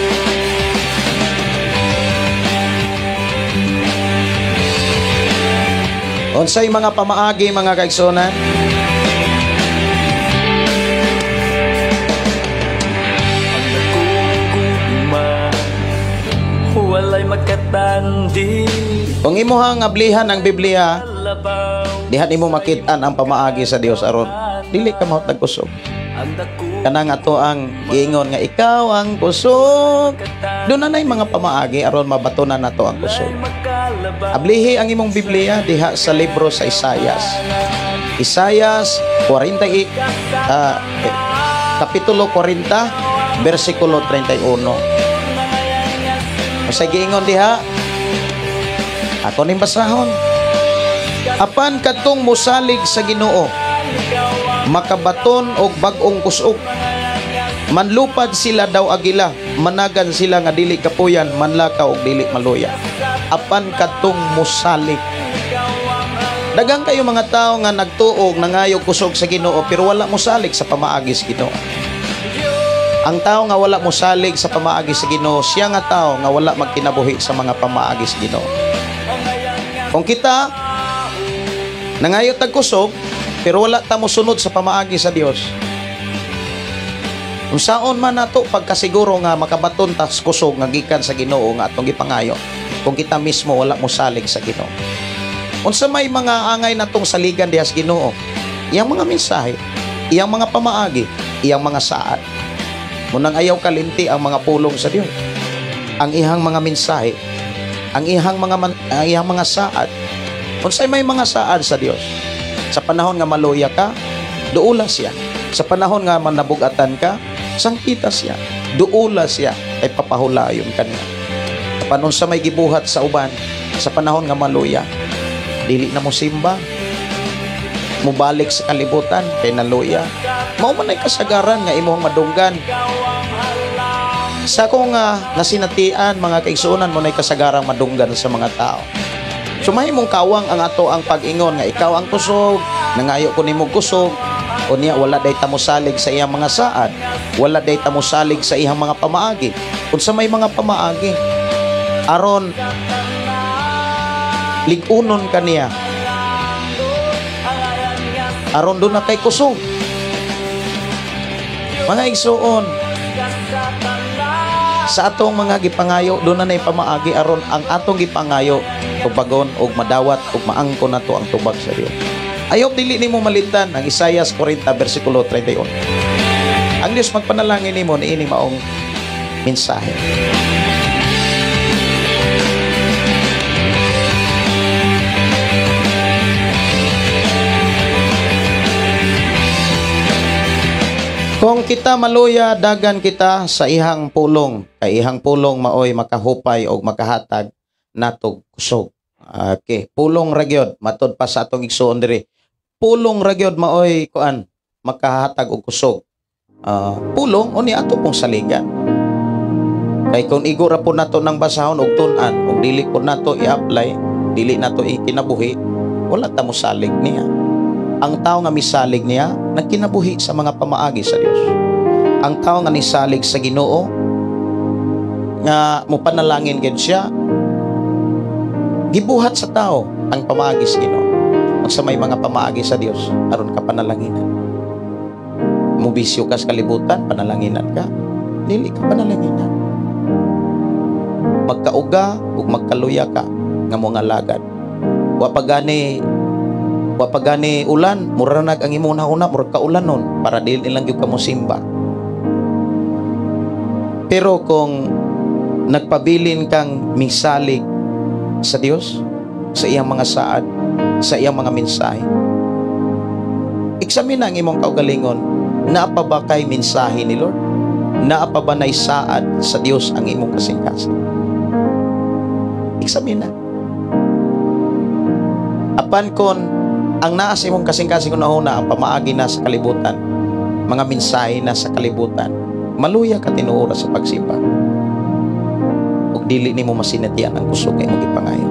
Unsay mga pamaagi, mga kaigsunan? Walay makatandi. Kung imuhang ablihan ang Biblia, diha nimo makit-an ang pamaagi sa Dios aron dili ka mahutdag kusog. Kanang ato ang giingon nga ikaw ang kusog. Doon na mga pamaagi aron mabatunan nato ang kusog. Ablihi ang imong Biblia diha sa libro sa Isayas. Isayas 40, kapitulo 40, versikulo 31. Sa giingon diha, ako ning basahon. Apan kadtong mosalig sa Ginoo, makabaton og bag-ong kusog. Manlupad sila daw agila, managan sila nga dili kapuyan, manlakaw og dili maluya. Apan kadtong mosalig. Daghang kayo mga tao nga nagtuog, nangayo kusog sa Ginoo, pero wala mosalig sa pamaagi sa Ginoo. Ang tao nga wala mosalig sa pamaagi sa Ginoo, siya nga tao nga wala magkinabuhi sa mga pamaagi sa Ginoo. Kung kita nangayo tag kusog pero wala ta mosunod sa pamaagi sa Dios, unsaon man nato pagkasiguro nga makabaton ta sa kusog nga gikan sa Ginoo nga atong gipangayo kung kita mismo wala mosalig sa Ginoo? Unsa may mga angay natong saligan diha sa Ginoo? Iyang mga mensahe, iyang mga pamaagi, iyang mga saad. Munang ayaw kalinti ang mga pulong sa Dios, ang ihang mga mensahe, ang ihang mga ang iyang mga saad. Unsay may mga saad sa Dios? Sa panahon nga maluya ka, duula siya. Sa panahon nga manabugatan ka, sangkita siya, duula siya, ay papahulayon kaniya. Apan unsa may gibuhat sa uban sa panahon nga maluya, dili na mo simba, mubalik sa kalibutan kay naluya. Mao man ay kasagaran nga imong madunggan. Sa akong nasinatian, mga kaigsuonan, mo nay kasagarang madunggan sa mga tao. Sumahimong kawang ang ato ang pag-ingon nga ikaw ang kusog, nangayo ko nimo kusog. Unya wala day tamosalig sa iyang mga saad, wala day tamosalig sa iyang mga pamaagi. Unsa may mga pamaagi aron lig-unon kaniya, aron doon na kay kusog. Mga igsuon, sa atong mga gipangayo, doon na pamaagi aron ang atong gipangayo tubagon og madawat og maangko nato ang tubag sa Dios. Ayaw dili nimo malintan ang Isayas 40 versikulo 31. Ang Dios magpanalangin nimo niini maong mensahe. Kung kita maluya, dagan kita sa ihang pulong. Kay ihang pulong maoy makahupay og makahatag natog kusog. Okay, pulong ra gyud matod pa sa atong igsuon diri. Pulong ra gyud maoy kuan makahatag og kusog. Pulong unya ato pong saligan. Kay kung igo ra po nato nang basahon og tun-an og dili po nato i-apply, dili nato ikinabuhi, wala ta mosalig niya. Ang tao nga misalig niya, nagkinabuhi sa mga pamaagi sa Dios. Ang tao nga nisalig sa Ginoo, nga mopanalangin gid siya, gibuhat sa tao ang pamaagi sa Ginoo. Unsa may mga pamaagi sa Dios aron ka panalanginan. Mubisyo ka sa kalibutan, panalanginan ka. Dili ka panalanginan. Magkauga ug magkaluya ka nga mga lagad. Wa pa gani ulan, muranag ang imong hunahuna, murag kaulan nun para dili lang gyud ka mosimba. Pero kung nagpabilin kang misalig sa Dios, sa iyang mga saad, sa iyang mga mensahe, eksamina ang imong kaugalingon. Naa pa ba kay mensahe ni Lord? Naa pa ba nay saad sa Dios ang imong kasing-kasing? Eksamina. Apan kon ang naa sa imong kasing-kasing una-una ang pamaagi na sa kalibutan, mga mensahe na sa kalibutan, maluya ka tinuora sa pagsimba. Ug dili nimo masinatian ang kusog nga imong gipangayo.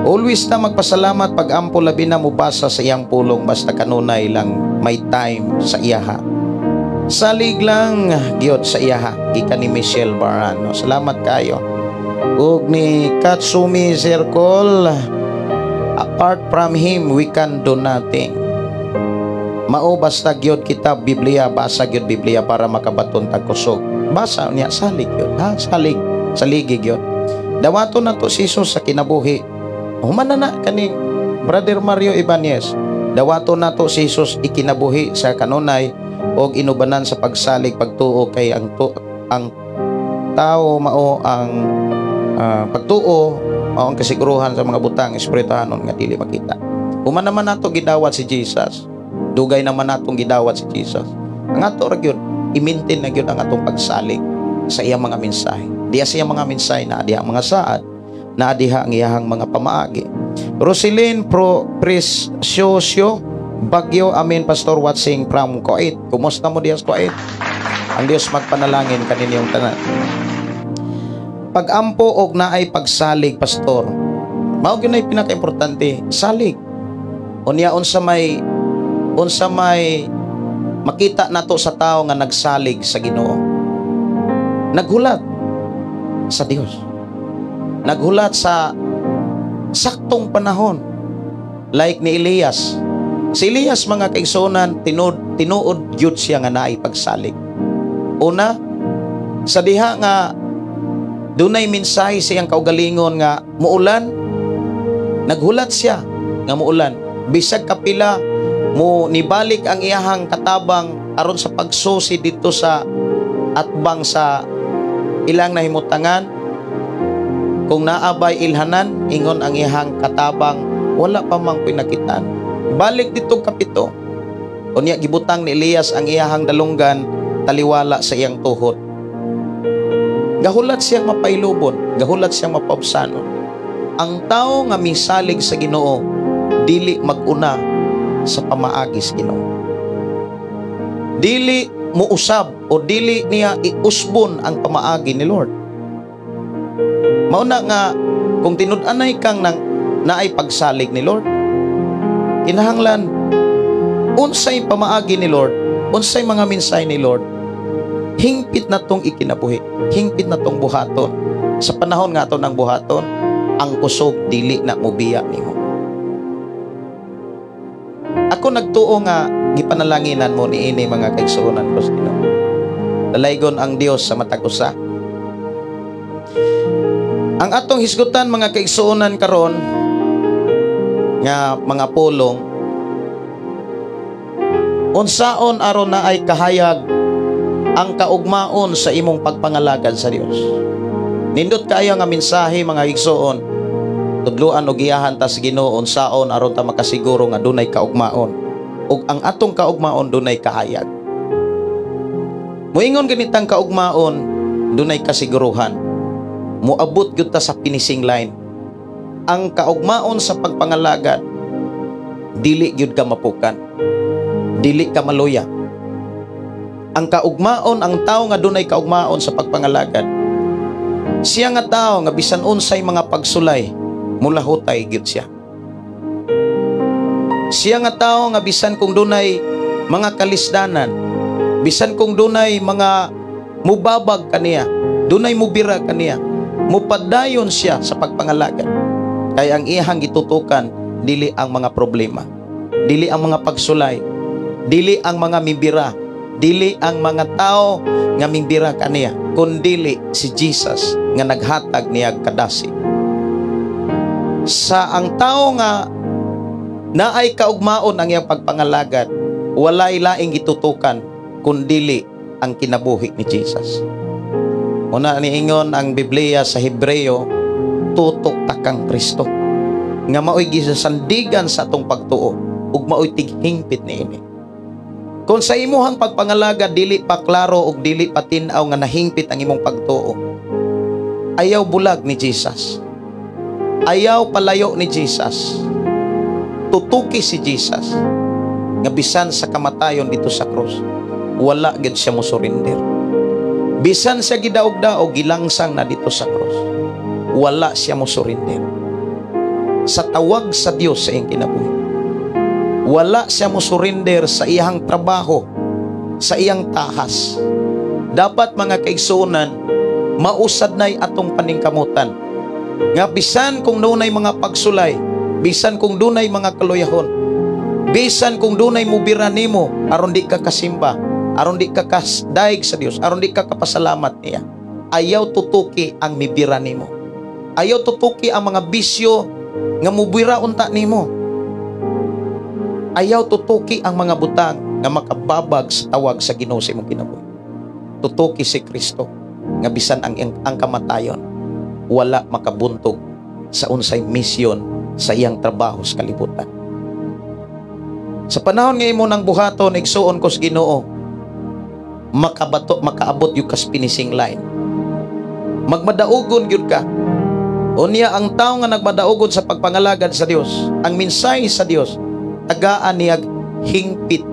Always na magpasalamat pag-ampo, labi na mobasa sa iyang pulong, basta kanunay lang may time sa iyaha. Salig lang gyud sa iyaha, gikan ni Michelle Baran. No? Salamat kayo. Ug ni Katsumi Circle, "Apart from Him, we can do nothing." Mao, basta gyud kita Biblia, basa gyud Biblia para makabaton tag kusog. Basa niya, salig gyud, ha? Salig, saligi gyud. Dawaton nato si Jesus sa kinabuhi. Human na na kani Brother Mario Ibanez. Dawaton nato si Jesus ikinabuhi sa kanunay og inubanan sa pagsalig, pagtuo, kay ang tao mao ang pagtuo mao ang kasiguruhan sa mga butang espirituhanon nga dili makita. Human naman nato gidawat si Jesus. Dugay naman natong gidawat si Jesus. Ang ato ra gyud, i-maintain na gyud ang atong pagsalig sa iyang mga mensahe. Diya sa iyang mga mensahe na diha ang mga saad, na diha ang iyahang mga pamaagi. Roselyn Pro Precioso Bagyo, "Amen, Pastor, watching from Kuwait." Kumusta mo diya sa Kuwait? Ang Dios magpanalangin kaninyong tanan. Pag-ampo og naay pagsalig, Pastor. Mao gyud nay pinakaimportante, salig. Unya unsa may makita nato sa tao nga nagsalig sa Ginoo? Naghulat sa Dios. Naghulat sa saktong panahon. Like ni Elias. Si Elias, mga kaigsuonan, tinuod, tinuod gyud siya nga naay pagsalig. Una, sa diha nga dunay mensahe sa iyang kaugalingon nga muulan, naghulat siya nga muulan. Bisag kapila mo nibalik ang iyahang katabang aron sa pagsusi dito sa atbang sa ilang nahimutangan kung naabay ilhanan, ingon ang iyahang katabang, "Wala pa mang pinakitan." Balik dito kapito. Unya gibutang ni Elias ang iyahang dalunggan taliwala sa iyang tuhod. Gahulat siyang mapailubon, gahulat siyang mapaubsanon. Ang tao nga misalig sa Ginoo, dili maguna sa pamaagi sa Ginoo. Dili muusab o dili niya iusbon ang pamaagi ni Lord. Mao na nga kung tinud-anay kang nang naay pagsalig ni Lord, kinahanglan unsay pamaagi ni Lord, unsay mga mensahe ni Lord, hingpit na tong ikinabuhi, hingpit na tong buhaton. Sa panahon nga ato ng buhaton, ang kusog dili na mobiya nimo. Ako nagtuo nga gipanalanginan mo niini, mga kaigsuonan ko sa Ginoo. Dalaygon ang Dios sa matag usa. Ang atong hisgutan, mga kaigsuonan, karon nga mga pulong, unsaon aron na ay kahayag ang kaugmaon sa imong pagpangalagad sa Dios. Nindot kaayo nga mensahe, mga igsoon. Tudluan og giyahan ta sa Ginoo unsaon aron ta makasiguro nga dunay kaugmaon ug ang atong kaugmaon dunay kahayag. Moingon ganitang kaugmaon, dunay kasiguruhan. Moabot gyud ta sa finishing line. Ang kaugmaon sa pagpangalagad, dili gyud ka mapukan. Dili ka maluya. Ang kaugmaon, ang tao nga dunay kaugmaon sa pagpangalagad, siya nga tao nga bisan unsay mga pagsulay, mulahutay gyud siya. Siya nga tao nga bisan kung dunay mga kalisdanan, bisan kung dunay mga mubabag kaniya, dunay mubira kaniya, mupadayon siya sa pagpangalagad. Kay ang iyahang gitutukan dili ang mga problema, dili ang mga pagsulay, dili ang mga mibira. Dili ang mga tao nga mingbira kaniya, kundili si Jesus nga naghatag niya kadasi. Sa ang tao nga naay kaugmaon ang iyang pagpangalagad, walay laing gitutukan kundili ang kinabuhi ni Jesus. Una niingon ang Biblia sa Hebreo, tutok takang Kristo nga maoy gisandigan sa atong pagtuo ug maoy tighingpit niini. Kung sa imuhang pagpangalagad dili pa klaro ug dili pa tin-aw nga nahingpit ang imong pagtuo, ayaw bulag ni Jesus. Ayaw palayo ni Jesus. Tutuki si Jesus nga bisan sa kamatayon dito sa krus, wala gyud siya mo surrender. Bisan siya gidaog-daog, gilangsang na dito sa krus, wala siya mo surrender sa tawag sa Dios sa iyang kinabuhi. Wala siya mo surrender sa iyang trabaho, sa iyang tahas. Dapat, mga kaigsuonan, mausad na'y atong paningkamutan nga bisan kung dunay mga pagsulay, bisan kung dunay mga kaluyahon, bisan kung dunay mubira nimo aron di ka kasimba, aron di ka kasdaig sa Dios, aron di ka kapasalamat niya, ayaw tutuki ang mibira nimo. Ayaw tutuki ang mga bisyo nga mubira unta nimo. Ayaw tutuki ang mga butang nga makababag sa tawag sa Ginoo sa imong kinabuhi. Tutuki si Kristo nga bisan ang kamatayon wala makabuntog sa unsay misyon sa iyang trabaho sa kalibutan. Sa panahon nga imo nang buhaton, igsuon ko sa Ginoo, makabato, makaabot yung kas finishing line. Magmadaugon gyud ka. Unya ang tao nga nagmadaugon sa pagpangalagad sa Dios, ang mensahe sa Dios, tagaan niya hingpit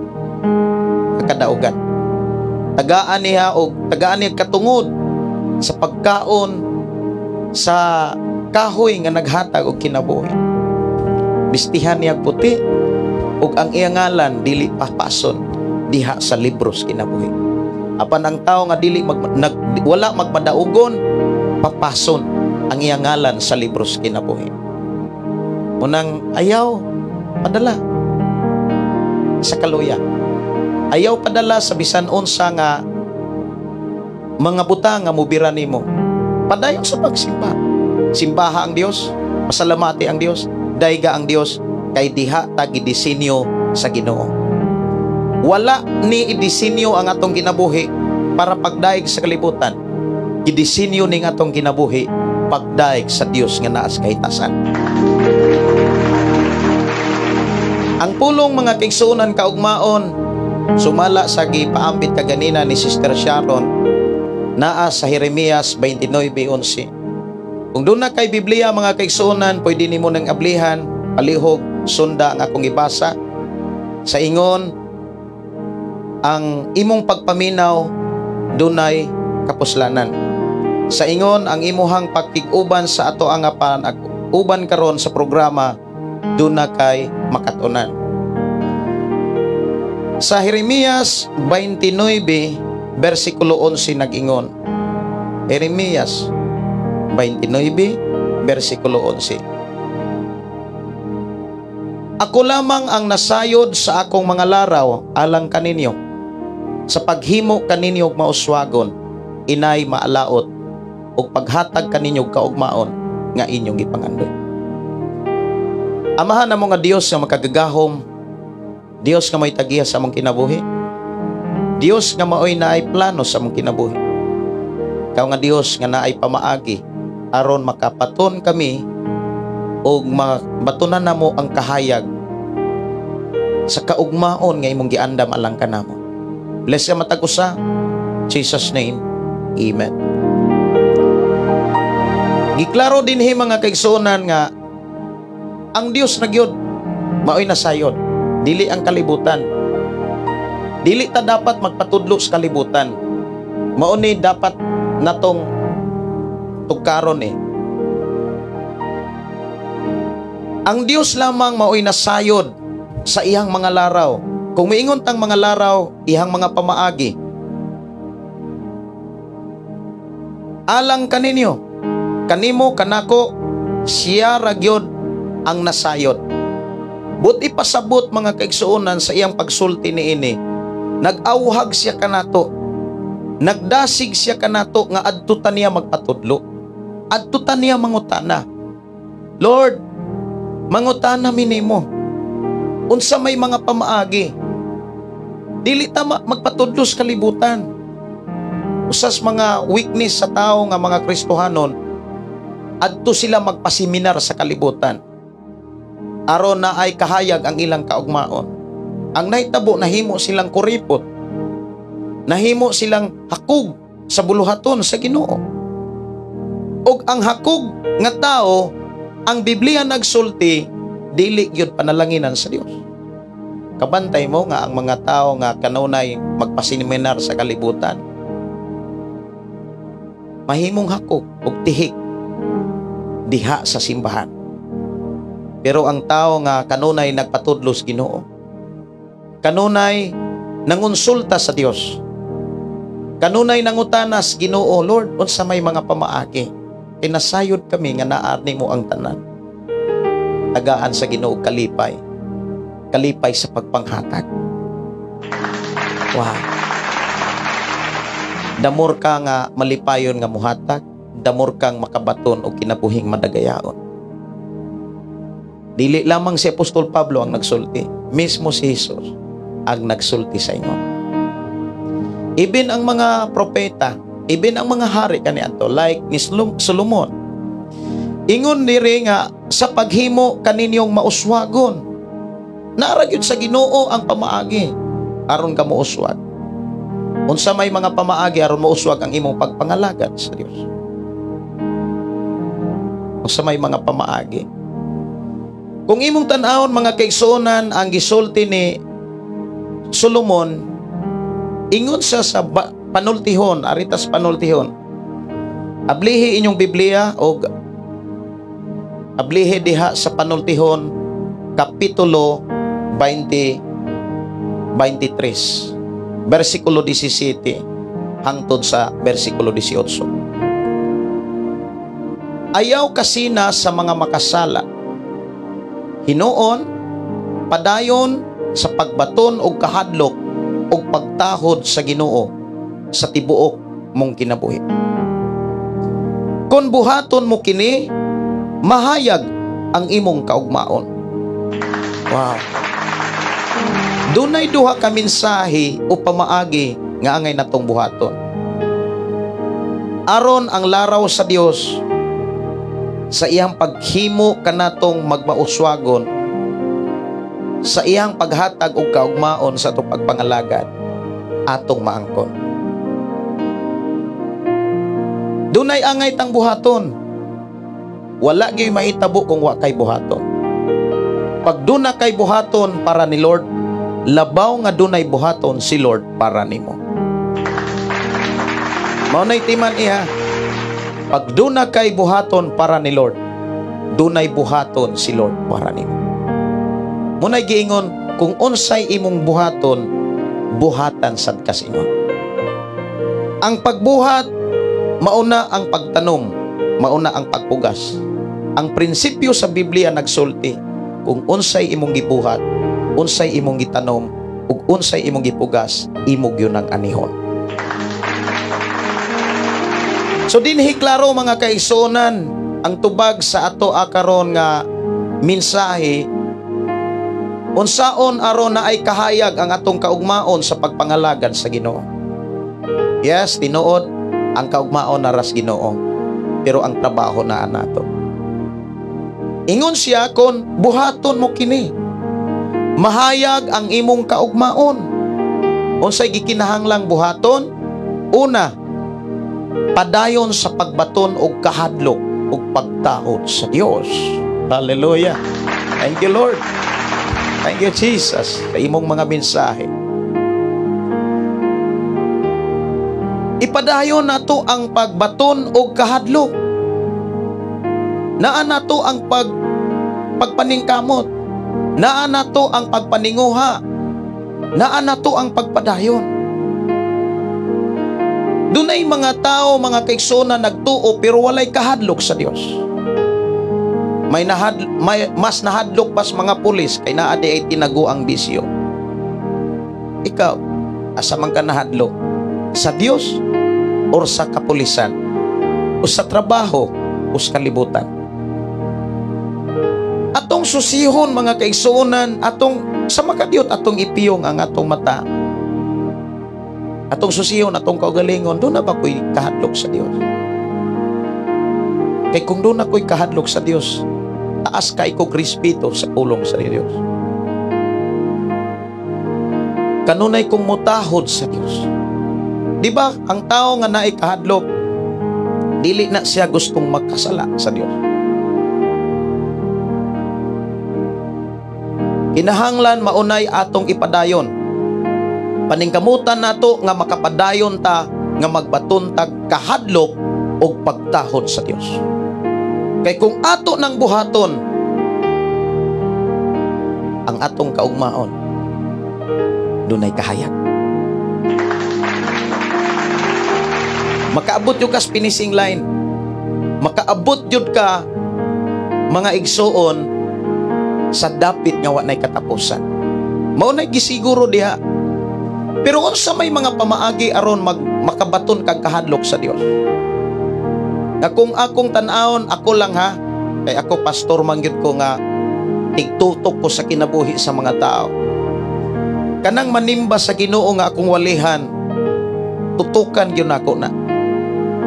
kadaugan. Tagaan niya og tagaan niya katungod sa pagkaon sa kahoy nga naghatag og kinabuhi. Bistihan niya puti ug ang iyang ngalan dili papason diha sa libros kinabuhi. Apan ang tao nga dili wala magmadaugon, papason ang iyang ngalan sa libros kinabuhi. Unang ayaw padala sa kaluya. Ayaw padala sa bisan unsa nga mga butang nga mubira nimo. Padayon sa pagsimba. Simbaha ang Dios, pasalamati ang Dios, dayga ang Dios, kay diha ta gidisenyo sa Ginoo. Wala ni idisenyo ang atong kinabuhi para pagdaig sa kalibutan. Gidisenyo ning atong kinabuhi pagdaig sa Dios nga naa sa kahitasan. Ang pulong, mga kaigsuonan, kaugmaon, sumala sa gipaambit kaganina ni Sister Sharon, naa sa Jeremias 29:11. Kung doon na kay Biblia, mga kaigsuonan, pwede nimo nang ablihan, palihog sunda ang akong ibasa. Sa ingon, ang imong pagpaminaw dunay kapuslanan. Sa ingon, ang imuhang pagkig-uban sa ato ang uban karon sa programa duna kay makatunan. Sa Jeremias 29 versikulo 11 nag-ingon. Jeremias 29 versikulo 11. Ako lamang ang nasayod sa akong mga laraw alang kaninyo, sa paghimo kaninyo og mauswagon, inay maalaot, ug paghatag kaninyo og kaugmaon nga inyong gipangandoy. Amahan namo nga Dios nga makagagahom, Dios nga may tagiya sa among kinabuhi, Dios nga maoy naay plano sa among kinabuhi. Ikaw nga Dios nga naay pamaagi aron makapaton kami og mabatunan namo ang kahayag sa kaugmaon nga imong giandam alang kanamo. Bless ka matag usa. Jesus name. Amen. Giklaro dinhi, mga kaigsuonan, nga ang Dios na gyud maoy nasayod, dili ang kalibutan. Dili ta dapat magpatudlo sa kalibutan. Mao ni dapat natong tugkaron eh. Ang Dios lamang maoy nasayod sa iyang mga laraw. Kung miingon tang mga laraw, iyang mga pamaagi. Alang kaninyo, kanimo, kanako, siya ra gyud ang nasayod. But ipasabot, mga kaigsuonan, sa iyang pagsulti niini, Nag-awhag siya kanato. Nagdasig siya kanato nga adto ta niya magpatudlo. Adto ta niya mangutana. "Lord, mangutana mi nimo. Unsa may mga pamaagi? Dili ta magpatudlo sa kalibutan." Usas mga weakness sa tao nga mga Kristohanon, adto sila magpaseminar sa kalibutan aron na ay kahayag ang ilang kaugmaon. Ang nahitabo, nahimo silang kuripot. Nahimo silang hakog sa buluhaton sa Ginoo. Og ang hakog nga tao, ang Biblia nagsulti, dili gyud panalanginan sa Dios. Kabantay mo nga ang mga tao nga kanunay magpaseminar sa kalibutan, mahimong hakog og tihik diha sa simbahan. Pero ang tao nga kanunay nagpatudlo sa Ginoo, kanunay nangonsulta sa Dios, kanunay nangutana sa Ginoo, "Lord, unsa may mga pamaagi? Kinasayod kami nga naa nimo ang tanan." Tagaan sa Ginoo kalipay. Kalipay sa pagpanghatag. Wow. The more ka nga malipayon nga muhatag, the more kang makabaton og kinabuhing madagayaon. Dili lamang si Apostol Pablo ang nagsulti, mismo si Jesus ang nagsulti sa inyo. Even ang mga propeta, even ang mga hari kaniadto, like ni Solomon. Ingon diri nga sa paghimo kaninyong mauswagon. Naa ra gyud sa Ginoo ang pamaagi aron ka mouswag. Unsa may mga pamaagi aron mouswag ang imong pagpangalagad sa Dios? Unsa may mga pamaagi? Kung imong tan-awon, mga kaigsuonan, ang gisulti ni Solomon, ingon siya sa Panultihon, aritas Panultihon. Ablihi inyong Biblia og ablihi diha sa Panultihon kapitulo 20 23 versikulo 17 hangtod sa versikulo 18. Ayaw kasina sa mga makasala. Hinuon, padayon sa pagbaton og kahadlok og pagtahod sa Ginoo sa tibuok mong kinabuhi. Kung buhaton mo kini, mahayag ang imong kaugmaon. Wow. Dunay duha ka mensahe o pamaagi nga angay natong buhaton aron ang laraw sa Dios sa iyang paghimo kanatong magmauswagon, sa iyang paghatag og kaugmaon sa atong pagpangalagad, atong maangkon. Dunay angay tang buhaton. Wala gyud mahitabo kung wa kay buhaton. Pag duna kay buhaton para ni Lord, labaw nga dunay buhaton si Lord para nimo. Mao nay timan iha. Pag duna kay buhaton para ni Lord, dunay buhaton si Lord para nimo. Munay giingon, kung unsay imong buhaton, buhatan sad kas ingon. Ang pagbuhat, mauna ang pagtanom, mauna ang pagpugas. Ang prinsipyo sa Biblia nagsulti, kung unsay imong gibuhat, unsay imong gitanom, ug unsay imong gipugas, imo gyud ang anihon. So dinhi klaro, mga kaigsuonan, ang tubag sa ato akaron nga mensahe, unsaon aron na ay kahayag ang atong kaugmaon sa pagpangalagad sa Ginoo. Yes, tinuod ang kaugmaon na ras Ginoo, pero ang trabaho naa nato. Ingon siya, kon buhaton mo kini, mahayag ang imong kaugmaon. Unsay gikinahanglang buhaton? Una, padayon sa pagbaton og kahadlok ug pagtahod sa Dios. Hallelujah. Thank you, Lord. Thank you, Jesus, sa imong mga mensahe. Ipadayon nato ang pagbaton og kahadlok. Naa nato ang pagpaningkamot. Naa nato ang pagpaninguha. Naa nato ang pagpadayon. Dunay mga tao, mga kaigsoon, nagtuo pero walay kahadlok sa Dios. May mas nahadlok pas mga pulis kay naa di ay tinago ang bisyo. Ikaw, Asa man ka nahadlok? Sa Dios or sa kapulisan? O sa trabaho o sa kalibutan? Atong susihon, mga kaigsuonan, atong sa makadiyot, atong ipiyong ang atong mata. Atong susihon, atong kaugalingon, duna ba ko'y kahadlok sa Dios? Kay kung duna ko'y kahadlok sa Dios, taas kay kog respeto sa pulong sa Dios. Kanunay kong mutahod sa Dios. Di ba ang tao nga naay kahadlok, dili na siya gustong magkasala sa Dios. Kinahanglan maunay atong ipadayon. Paningkamutan nato nga makapadayon ta nga magbaton tag kahadlok og pagtahod sa Dios. Kay kung ato nang buhaton ang atong kaugmaon, dunay kahayag. Makaabot yun ka sa finishing line. Makaabot yun ka, mga igsuon, sa dapit nga wa nay katapusan. Mao nay gisiguro diha. Pero unsa may mga pamaagi aron makabaton kag kahadlok sa Dios? Nga kung akong tan-awon, ako lang ha, kay ako pastor man gyud ko nga tigtutok ko sa kinabuhi sa mga tao. Kanang manimba sa Ginoo nga akong walihan, tutukan gyud nako na.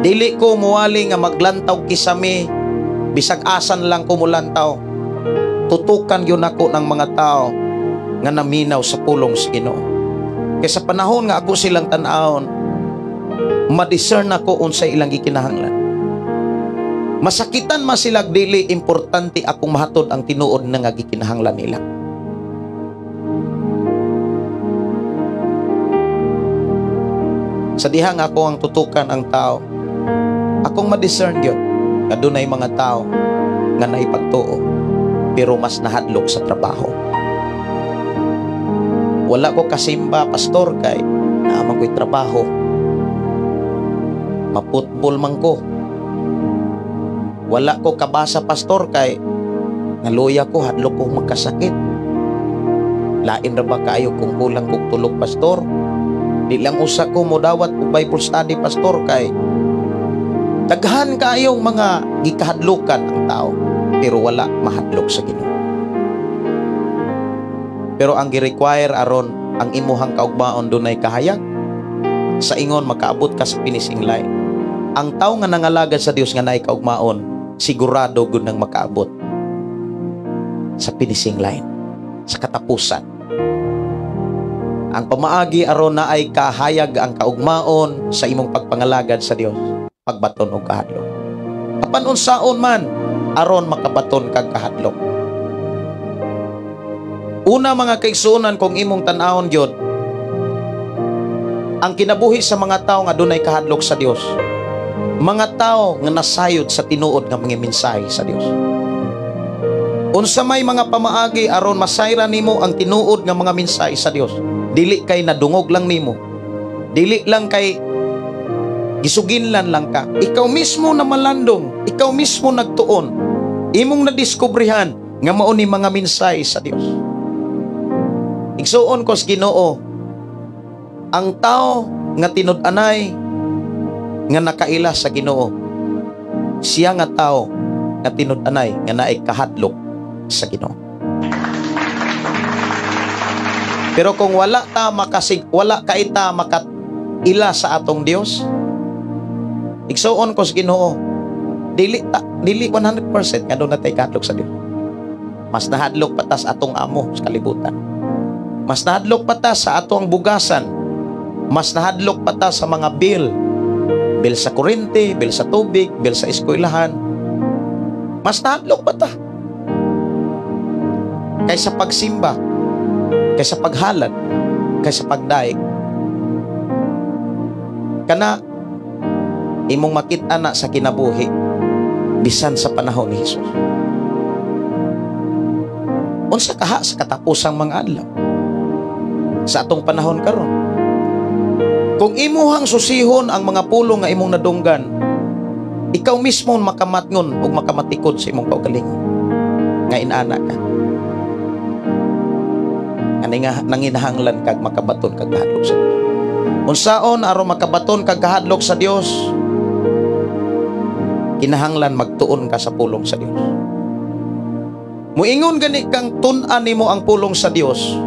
Dili ko muwali nga maglantaw kisami, bisag asan lang ko mulantaw. Tutukan gyud nako ng mga tao nga naminaw sa pulong sa Ginoo. Kay sa panahon nga ako silang tan-awon, ma-discern ako unsay ilang gikinahanglan. Masakitan man sila dili, importante akong mahatod ang tinuod na nga gikinahanglan nila. Sa dihang ako ang tutukan ang tao, akong ma-discern gyud nga dunay mga tao nga naipagtuo pero mas nahadlok sa trabaho. Wala ko kasimba, pastor, kay naamang ko'y trabaho. Maputbol man ko. Wala ko kabasa, pastor, kay naluya ko, hadlok ko magkasakit. Lain ra ba kaayo kung kulang kog tulog, pastor? Di lang usa ko modawat og Bible study, pastor, kay daghan kaayong mga gikahadlokan ang tao pero wala mahadlok sa Ginoo. Pero ang gi-require aron ang imuhang kaugmaon dunay kahayag, sa ingon makaabot ka sa finishing line. Ang tao nga nangalagad sa Dios nga naay kaugmaon, sigurado gud nang makaabot sa finishing line, sa katapusan. Ang pamaagi aron naay kahayag ang kaugmaon sa imong pagpangalagad sa Dios, pagbaton og kahadlok. Apan unsaon man aron makabaton kag kahadlok? Una, mga kaigsuonan, kung imong tan-awon gyud ang kinabuhi sa mga tao nga dunay kahadlok sa Dios, mga tao nga nasayod sa tinuod nga mga mensahe sa Dios. Unsa may mga pamaagi aron masayran nimo ang tinuod nga mga mensahe sa Dios? Dili kay nadungog lang nimo, dili lang kay gisuginlan lang ka. Ikaw mismo na malandong, ikaw mismo nagtuon, imong nadiskubrehan nga mao ni mga mensahe sa Dios. Igsuon ko sa Ginoo, ang tao nga tinud-anay nga nakaila sa Ginoo, siya nga tao nga tinud-anay nga naay kahadlok sa Ginoo. Pero kung wala ta makasig, wala kaita makaila sa atong Dios, igsuon ko sa Ginoo, dili dili 100% nga doon natay kahadlok sa Dios. Mas nahadlok pa ta sa atong amo sa kalibutan. Mas nahadlok pa ta sa atong bugasan. Mas nahadlok pa ta sa mga bill. Bill sa kuryente, bill sa tubig, bill sa eskwelahan. Mas nahadlok pa ta kaysa pagsimba, kaysa paghalad, kaysa pagdaig. Kana imong makita na sa kinabuhi bisan sa panahon ni Hesus. Unsa kaha sa katapusang mga adlaw sa atong panahon karon? Kung imuhang susihon ang mga pulong nga imong nadunggan, ikaw mismo makamatngon ug makamatikod sa imong kaugalingon nga inaana ka. Nga nanginahanglan kag makabaton kag kahadlok sa Dios. Unsaon aron makabaton kag kahadlok sa Dios? Kinahanglan magtuon ka sa pulong sa Dios. Muingon gani kang tun-an nimo ang pulong sa Dios.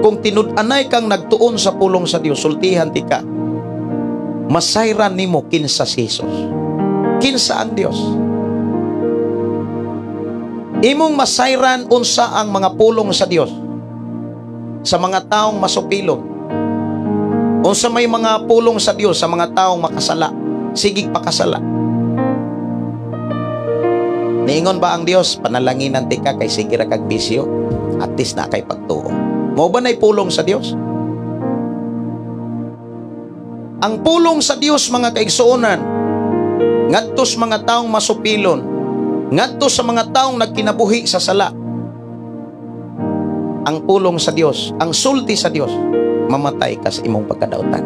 Kung tinud-anay kang nagtuon sa pulong sa Dios, sultihan ti ka. Masayran nimo kinsa si Jesus. Kinsa ang Dios. Imong masayran unsa ang mga pulong sa Dios sa mga taong masupilon. Unsa may mga pulong sa Dios sa mga taong makasala, sigig pakasala. Niingon ba ang Dios, panalanginan ti ka kay sige ra kag bisyo, at least na kay pagtuo? Mao ba nay pulong sa Dios? Ang pulong sa Dios, mga kaigsuonan, ngadto sa mga taong masupilon, ngadto sa mga taong nagkinabuhi sa sala, ang pulong sa Dios, ang sulti sa Dios, mamatay ka sa imong pagkadautan.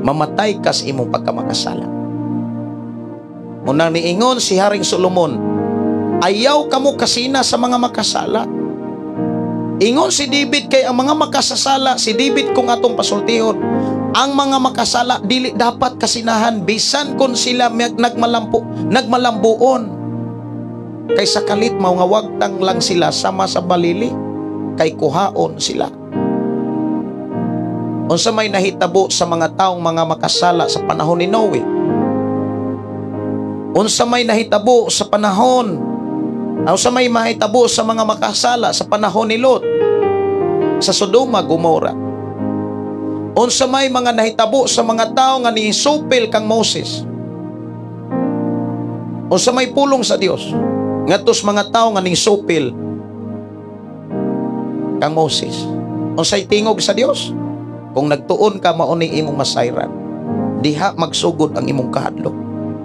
Mamatay ka sa imong pagkamakasala. Unang niingon si Haring Solomon, ayaw kamo kasina sa mga makasala. Ingon si David kay ang mga makasasala, si David kung atong pasultihon, ang mga makasala dili dapat kasinahan bisan kon sila nagmalambuon. Kay sa kalit mangawagtang lang sila sama sa balili, kay kuhaon sila. Unsa may nahitabo sa mga taong mga makasala sa panahon ni Noe? Unsa may nahitabo sa panahon? Unsa may mahitabo sa mga makasala sa panahon ni Lot sa Sodoma, Gomora? Unsa may mga nahitabo sa mga tao nga nisupil kang Moses? Unsa may pulong sa Dios ngadto sa mga tao nga nisupil kang Moses? Unsay tingog sa Dios? Kung nagtuon ka, mao ni imong masayran. Diha magsugod ang imong kahadlok.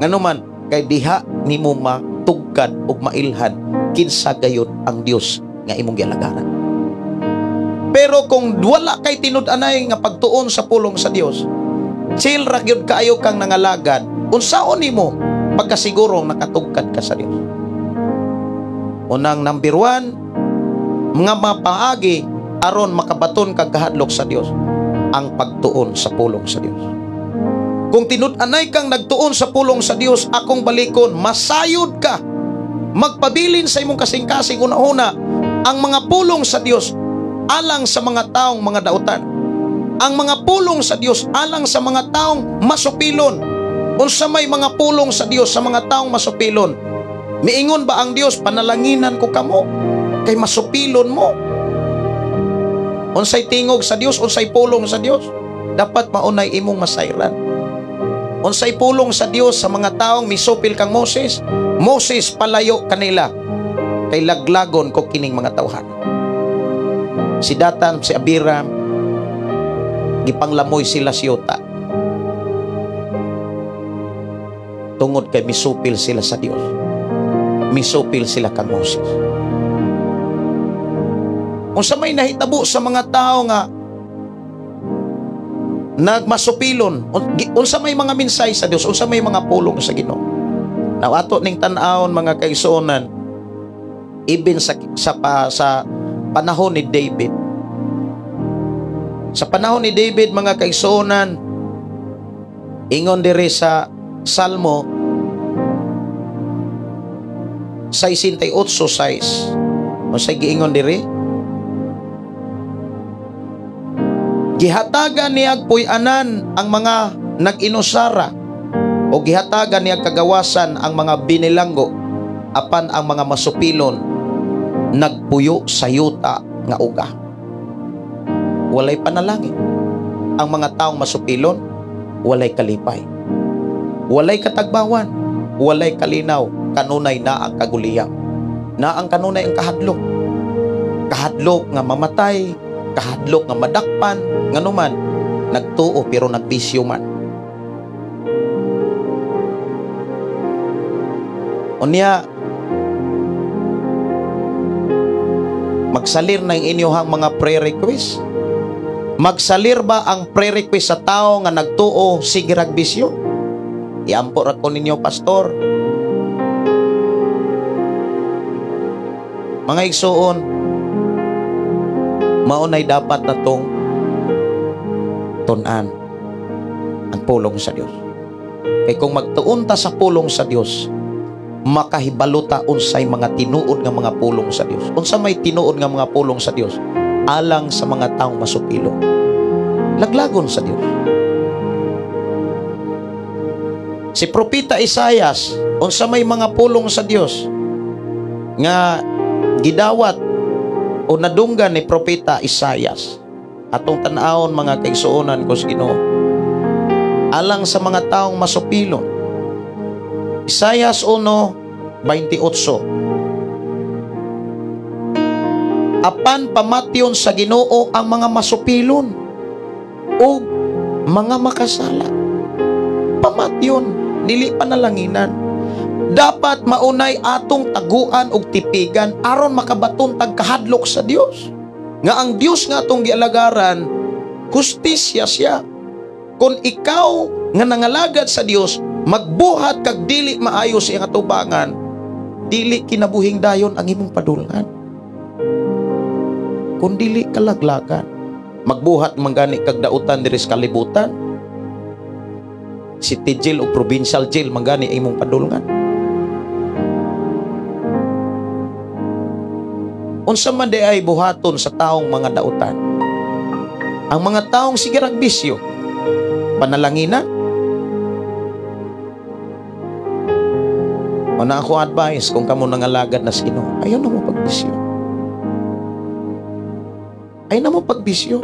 Nganuman kay diha nimo matugkad ug mailhan kinsa gayud ang Dios nga imong gialagaran. Pero kung wala kay tinud-anay nga pagtuon sa pulong sa Dios, chill ra gyud kaayo kang nangalagad, unsaon nimo pagkasigurong nakatugkad ka sa Dios? Unang number 1, mga mapaagi aron makabaton kag kahadlok sa Dios, ang pagtuon sa pulong sa Dios. Kung tinud-anay kang nagtuon sa pulong sa Dios, akong balikon, masayod ka. Magpabilin sa imong kasing-kasing una-una ang mga pulong sa Dios alang sa mga taong mga dautan. Ang mga pulong sa Dios alang sa mga taong masupilon. Unsa may mga pulong sa Dios sa mga taong masupilon? Miingon ba ang Dios, panalanginan ko kamo kay masupilon mo? Unsay tingog sa Dios, unsay pulong sa Dios? Dapat maunay imong masayran. Unsay pulong sa Dios sa mga taong misupil kang Moses? Moses, palayo kanila kay laglagon ko kining mga tawhan. Si Datan, si Abiram, gipanglamoy sila siyota tungod kay misupil sila sa Dios. Misupil sila kang Moses. Unsa may nahitabo sa mga tao nga nagmasupilon, unsa may mga minsay sa Dios, unsa may mga pulong sa Ginoo? Now ato ning tan-awon, mga kaigsuonan, even sa panahon ni David. Sa panahon ni David, mga kaigsuonan, ingon diri sa Salmo 68:6. Unsay giingon diri? Gihatagan niya puy-anan ang mga nag-inusara, o gihatagan niya kagawasan ang mga binilanggo, apan ang mga masupilon nagpuyo sa yuta nga uga. Walay panalangin. Ang mga taong masupilon, walay kalipay, walay katagbawan, walay kalinaw, kanunay na ang kaguliyang, na ang kanunay ang kahadlok. Kahadlok nga mamatay, kahadlok nga madakpan, nganuman nagtuo pero nagbisyo man. Unya, magsalir na yung inyong mga pre-request. Magsalir ba ang pre-request sa tao nga nagtuo sige rag bisyo? Iampo ra ko ninyo, pastor. Mga igsuon, maunay dapat natong tun-an. Ang pulong sa Dios. Kay kung magtuon ta sa pulong sa Dios, makahibalo ta unsay mga tinuod nga mga pulong sa Dios. Unsa may tinuod nga mga pulong sa Dios alang sa mga taong masupilo? Laglagon sa Dios. Si Propeta Isayas, unsa may mga pulong sa Dios nga gidawat o nadunggan ni Propeta Isayas? Atong tan-awon, mga kaigsuonan ko sa Ginoo, alang sa mga taong masupilon. Isayas 1:28. Apan pamatyon sa Ginoo ang mga masupilon ug mga makasala. Pamatyon, dili panalanginan. Dapat maunay atong taguan og tipigan aron makabaton tag kahadlok sa Dios. Nga ang Dios nga atong gialagaran, hustisya siya. Kung ikaw nga nangalagad sa Dios, magbuhat kag dili maayo sa iyang atubangan, dili kinabuhing dayon ang imong padulngan, kun dili kalaglagan. Magbuhat man gani kag dautan diri sa kalibutan, city jail o provincial jail man gani imong padulngan. Unsa man di ay buhaton sa taong mga dautan? Ang mga taong sige rag bisyo, panalanginan. Una ako advice, kung kamo nangalagad na sa Ginoo, ayaw na mo pagbisyo. Ayaw na mo pagbisyo.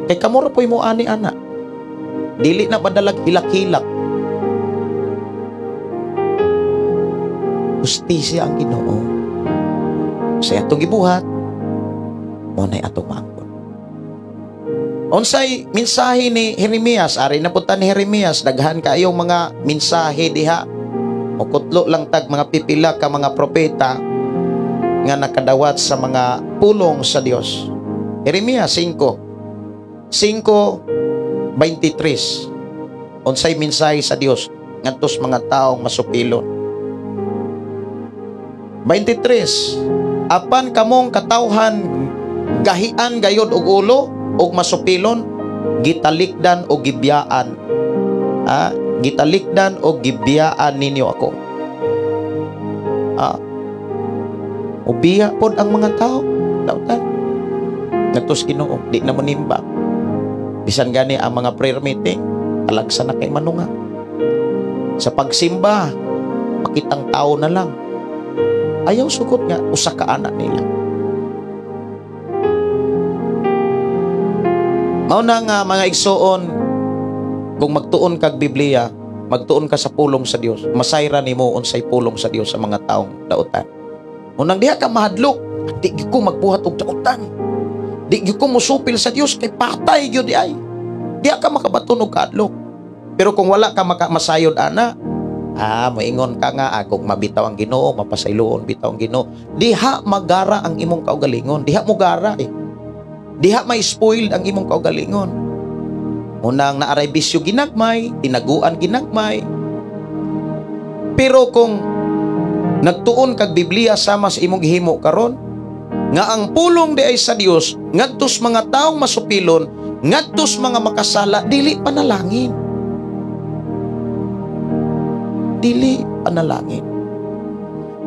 Kay kamo ra po'y mo ani ana. Dili na padalag hilak-hilak. Hustisya ang Ginoo. Sa atong gibuhat, mo na'y atong maangkon. Unsay mensahe ni Jeremias? Ari na punta ni Jeremias, daghan kaayong mga mensahe diha. O kutlo lang tag mga pipila ka mga propeta nga nakadawat sa mga pulong sa Dios. Jeremias 5:23. Unsay mensahe sa Dios ngadto sa mga taong masupilon? 23. Apan kamong katawhan gahian gayod og ulo og masupilon, gitalikdan og gibiyaan. Gitalikdan og gibiyaan ninyo ako. Ubiya pod ang mga tao dautan ngadto sa Ginoo, di na monimba. Bisan gani ang mga prayer meeting, talagsa na kay manunga. Sa pagsimba, pakitang tao na lang. Ayaw sugot nga usa ka anak nila. Mao na nga mga igsoon, kung magtuon kag Biblia, magtuon ka sa pulong sa Dios, masayra nimo unsay pulong sa Dios sa mga taong dautan. Unang diha ka mahadlok, di gyud ko magbuhat og dautan. Di gyud ko mosupil sa Dios kay patay gyud di ay. Diha ka makabaton og kahadlok. Pero kung wala ka masayod ana, moingon ka nga kung mabitaw ang Ginoo, mapasayloon bitaw ang Ginoo. Diha magara ang imong kaugalingon, diha mo gara eh. Diha may spoiled ang imong kaugalingon. Unang naaray bisyo ginagmay, tinaguan ginagmay. Pero kung nagtuon kag Biblia sama sa imong gihimo karon, nga ang pulong di ay sa Dios ngadto sa mga taong masupilon, ngadto sa mga makasala, dili panalangin. Dili panalangin.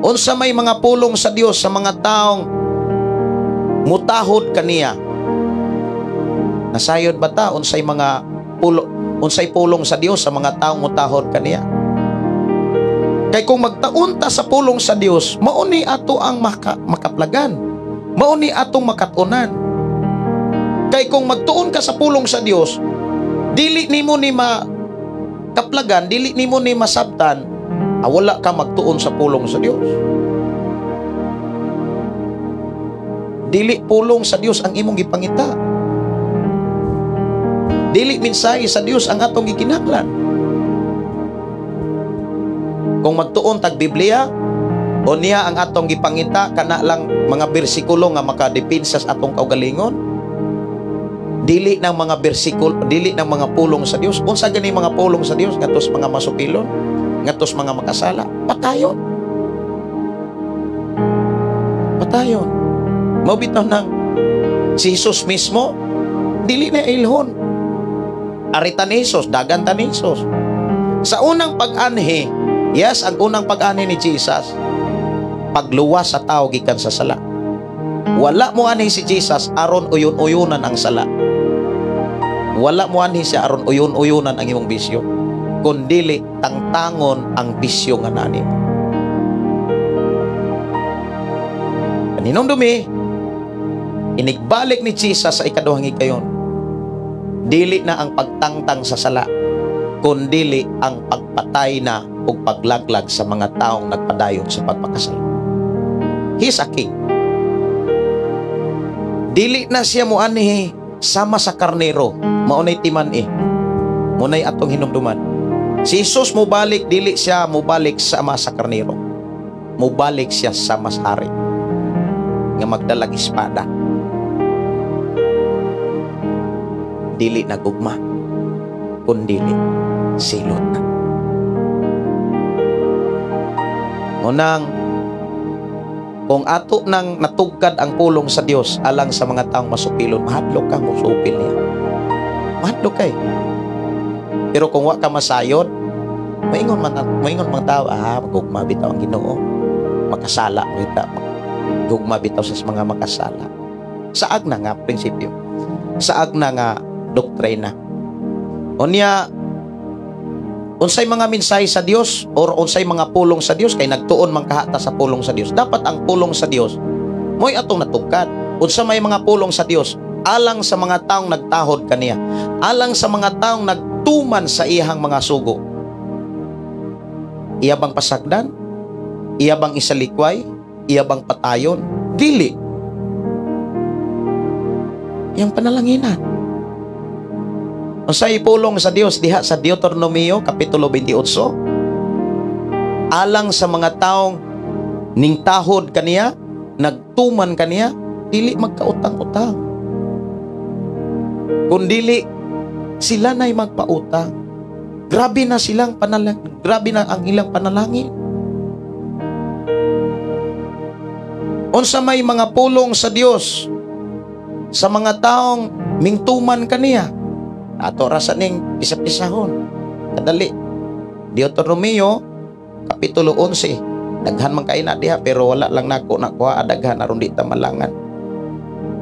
Unsa may mga pulong sa Dios sa mga taong mutahod kaniya? Nasayod ba ta unsay mga pulong, unsay pulong sa Dios sa mga taong mutahod kaniya? Kay kung magtaon ta sa pulong sa Dios, mao ni ato ang makaplagan. Mao ni atong makatunan. Kay kung magtuon ka sa pulong sa Dios, dili nimo ni makaplagan, dili nimo ni masabtan, wala ka magtuon sa pulong sa Dios. Dili pulong sa Dios ang imong gipangita. Dili mensahe sa Dios ang atong gikinahanglan. Kung magtuon tag Biblia, o niya ang atong gipangita kana lang mga bersikulo nga makadepensa sa atong kaugalingon. Dili ng mga bersikulo, dili ng mga pulong sa Dios. Unsa gani mga pulong sa Dios ngadto sa mga masupilon, ngadto sa mga makasala? Patayon. Patayon. Mao bitaw nang si Jesus mismo dili na ilhon. Arita ni Jesus, dagan ta ni Jesus. Sa unang pag-anhi, yes, ang unang pag-anhi ni Jesus, pagluwas sa tao gikan sa sala. Wala mo anhi si Jesus aron uyon-uyonan ang sala. Wala mo anhi siya aron uyon-uyonan ang imong bisyo. Kundili tangtangon ang bisyo nga nani. Kaninumdumi, inigbalik ni Jesus sa ikaduhang higayon. Dili na ang pagtangtang sa sala, kundili ang pagpatay na ug paglaglag sa mga taong nagpadayon sa pagpakasala. He's a king. Dili na siya muanhi sama sa karnero, maunay timan eh. Munay atong hinumduman. Si Jesus mubalik, dili siya mubalik sama sa karnero. Mubalik siya sama sa hari nga magdalag espada. Dili na gugma, kundili silot na. Unang, kung ato nang natugkad ang pulong sa Dios alang sa mga taong masupilon, mahadlok ka musupil niya. Mahadlok kay. Pero kung wa ka masayod, maingon mga tao, magugma bitaw ang Ginoo. Makasala kita, gugma bitaw sa mga makasala. Saag na nga prinsipyo. Saag na nga doktrina. Unya, unsay mga mensahe sa Dios or unsay mga pulong sa Dios kay nagtuon man kahata sa pulong sa Dios. Dapat ang pulong sa Dios mo'y atong natugkad. Unsa may mga pulong sa Dios alang sa mga taong nagtahod kaniya, alang sa mga taong nagtuman sa iyang mga sugo. Iya bang pasagdan? Iya bang isalikway? Iya bang patayon? Dili. Iyang panalanginan. Unsay pulong sa Dios diha sa Deuteronomio kapitulo 28, alang sa mga taong ningtahod kaniya, nagtuman kaniya, dili magkautang-utang. Kundili sila na'y magpautang. Grabe na silang grabe na ang ilang panalangin. Unsa may mga pulong sa Dios sa mga taong mingtuman kaniya, ato ra sa ning pisa-pisahon. Kadali. Deuteronomio kapitulo 11. Daghan man kay na diha pero wala lang nako nakuha daghan aron di ta malangan.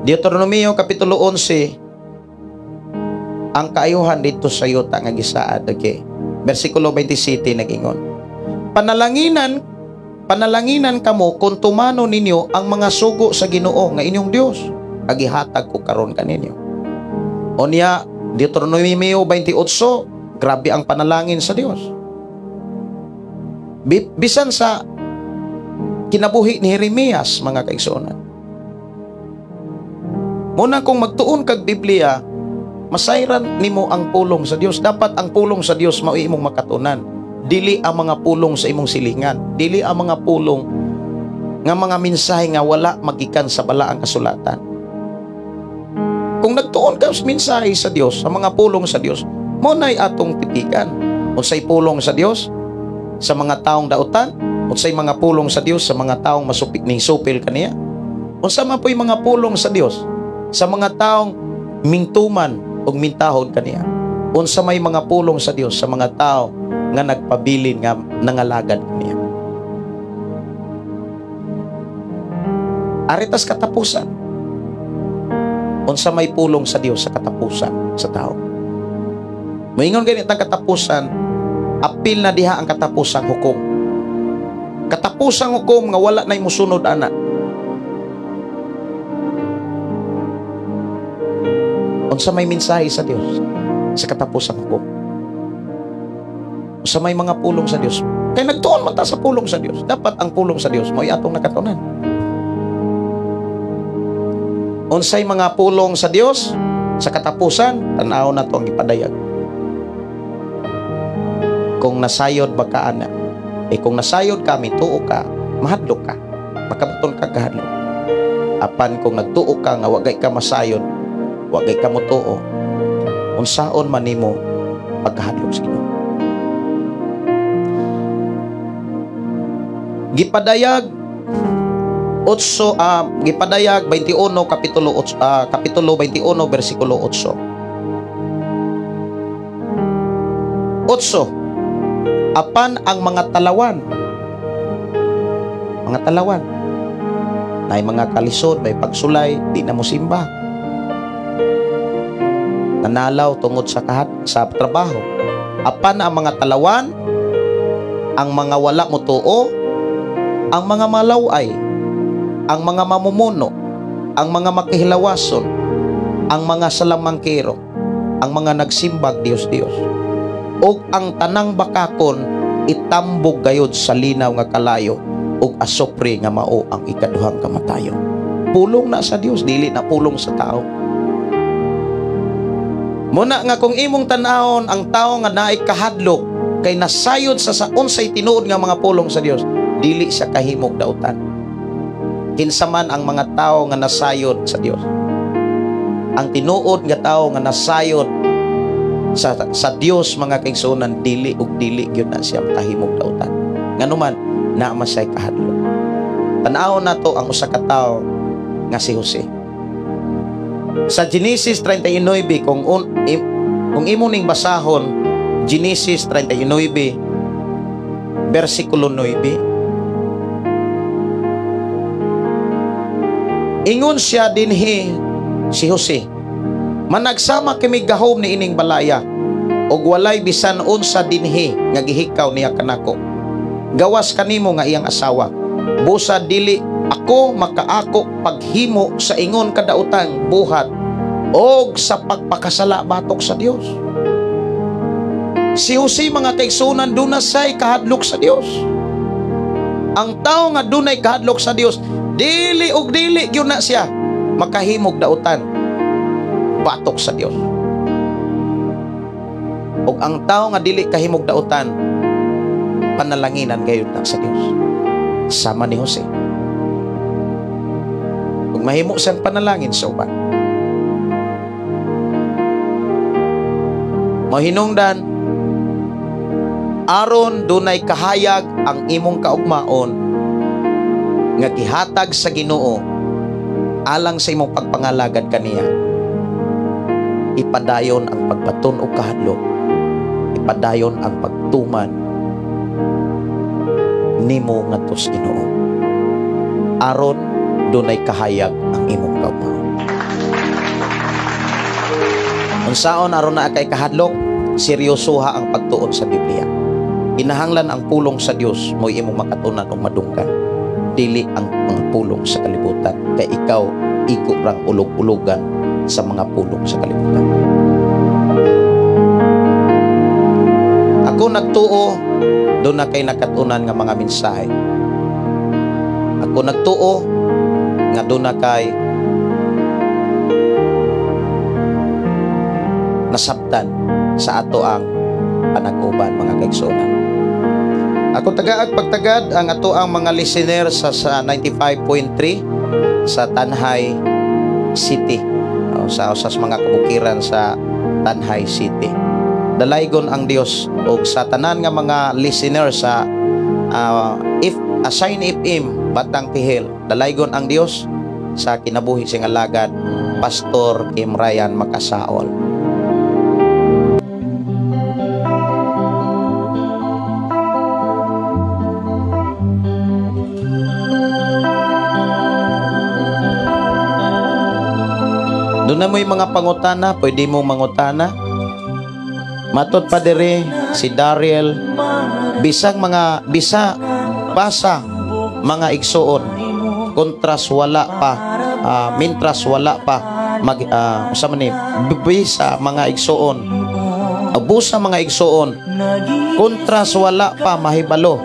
Deuteronomio kapitulo 11, ang kaayuhan dito sa yuta nga gisaad, okay. Bersikulo 27 nag-ingon. Panalanginan kamo kung tumano ninyo ang mga sugo sa Ginoo nga inyong Dios, agihatag ko karon kaninyo. Unya, Deuteronomio 28, grabe ang panalangin sa Dios. Bisan sa kinabuhi ni Jeremias, mga kaigsuonan. Muna kung magtuon kag Biblia, masayran nimo ang pulong sa Dios. Dapat ang pulong sa Dios mao imong makatunan. Dili ang mga pulong sa imong silingan. Dili ang mga pulong nga mga mensahe nga wala magikan sa balaang kasulatan. Kung nagtuon ka sa mensahe sa Dios, sa mga pulong sa Dios, mo na'y atong tipikan. Unsay pulong sa Dios sa mga taong dautan, unsay mga pulong sa Dios sa mga taong masupik ning supil kaniya. Unsa man po'y mga pulong sa Dios sa mga taong mingtuman ug mintahod kaniya. Unsa may mga pulong sa Dios sa mga tao nga nagpabilin nga nangalagad kaniya. Aritas katapusan. Unsa may pulong sa Dios sa katapusan sa tao. Moingon ganit ang katapusan, apil na diha ang katapusang hukom. Katapusang hukom nga wala na'y musunod ana. Unsa may mensahe sa Dios sa katapusang hukom. Unsa may mga pulong sa Dios. Kay nagtuon man ta sa pulong sa Dios. Dapat ang pulong sa Dios mo'y atong nakatunan. Unsay mga pulong sa Dios sa katapusan, tan-aw na to ang ipadayag. Kung nasayod ba ka ana? Eh kung nasayod ka, mituo ka, mahadlok ka, makabuton ka kahadlok. Apan kung nagtuo ka nga wagay ka masayod, wagay ka motuo, unsaon man nimo pagkahadlok sa Ginoo. Gipadayag 8, gipadayag 21 kapitulo 8, kapitulo 21 bersikulo 8. 8. Apan ang mga talawan. Mga talawan. Nay mga kalisod, may pagsulay, di na mo simba. Nanalaw tungod sa kahat sa trabaho. Apan ang mga talawan, ang mga wala motuo, ang mga malaway, ang mga mamumuno, ang mga makihilawason, ang mga salamangkero, ang mga nagsimbag Dios-Dios, ug ang tanang bakakon itambog gayod sa linaw nga kalayo ug asopre nga mao ang ikaduhang kamatayon. Pulong na sa Dios, dili na pulong sa tao. Muna nga kung imong tan-awon ang tao nga naay kahadlok kay nasayod sa unsay tinuod nga mga pulong sa Dios, dili siya kahimog dautan. Kinsa man ang mga tao nga nasayod sa Dios. Ang tinuod nga tao nga nasayod sa Dios mga kaigsuonan, dili ug dili gyud na siya kahimog dautan. Nganuman naa man siya'y kahadlok. Tan-awon nato ang usa ka tawo nga si Jose. Sa Genesis 39, kung imo ning basahon, Genesis 39 versikulo 9, ingon siya dinhi si Jose, managsama kami gahom ni ining balaya og walay bisan unsa dinhi nga gihikaw niya kanako, gawas kanimo nga iyang asawa, busa dili ako makaako paghimo sa ingon kadaotang buhat og sa pagpakasala batok sa Dios. Si Jose mga kaigsunan, duna say kahadlok sa Dios. Ang tao nga dunay kahadlok sa Dios, dili og dili gyud na siya makahimog dautan batok sa Dios. Og ang tao nga dili kahimog dautan, panalanginan gayud na sa Dios. Sama ni Jose. Ug mahimo siyang panalangin sa uban. Mahinungdan, aron dunay kahayag ang imong kaugmaon nga gihatag sa Ginoo alang sa imong pagpangalagad kaniya, ipadayon ang pagbaton og kahadlok, ipadayon ang pagtuman nimo ngadto sa Ginoo, aron dunay kahayag ang imong kaugmaon. Unsaon aron naa kay kahadlok? Seryosoha ang pagtuon sa Biblia. Kinahanglan ang pulong sa Dios mo'y imong makatunan og madunggan, dili ang mga pulong sa kalibutan, kay ikaw igo rang ulog-ulogan sa mga pulong sa kalibutan. Ako nagtuo, doon na kay nakatunan nga mga mensahe. Ako nagtuo nga doon na kay nasabtan sa ato ang panag-uban mga kaigsuonan. Ako tagaag pagtagad ang ato ang mga listener sa 95.3 sa Tanjay City, o sa usas mga kabukiran sa Tanjay City. Dalaygon ang Dios og sa tanan nga mga listener sa if Assign FM Batang Tihil. Dalaygon ang Dios sa kinabuhi sing alagad Pastor Kim Ryan Makasaol. Doon na mo'y mga pangutana, pwede mong mangutana. Matod pa dire si Daryl, bisang mga bisa basa mga igsuon, kontras wala pa, mintras wala pa mag usa man ni bisa mga igsuon, abusa mga igsuon, kontras wala pa mahibalo,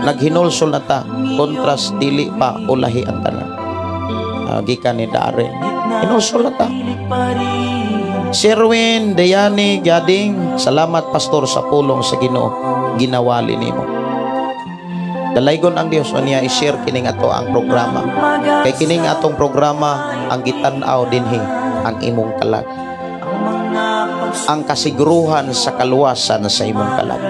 naghinulsol na ta, kontras dili pa ulahi ang tanan. Gikan ni Daryl, hinulsol na ta. Sherwin Dayani Gading, salamat pastor sa pulong sa Ginoo ginawali nimo. Dalaygon ang Dios unya i-share kining ato ang programa. Kay kining atong programa ang gitan-aw dinhi ang imong kalag. Ang kasiguruhan sa kaluwasan sa imong kalag.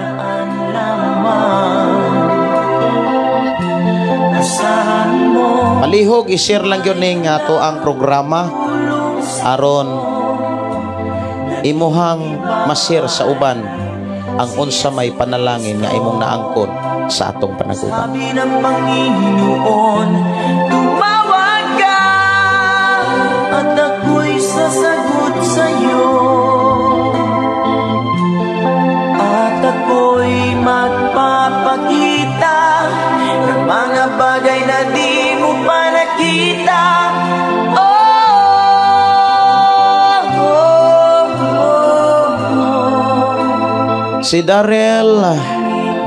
Palihog i-share lang gyud ning ato ang programa aron imuhang ma-share sa uban ang unsa may panalangin nga imong naangkon sa atong panaguba. Sabi ng Panginoon, tumawag ka at ako'y sasagot sa'yo, at ako'y magpapakita ng mga bagay na di mo pa nakita. Oh. Si Darrell,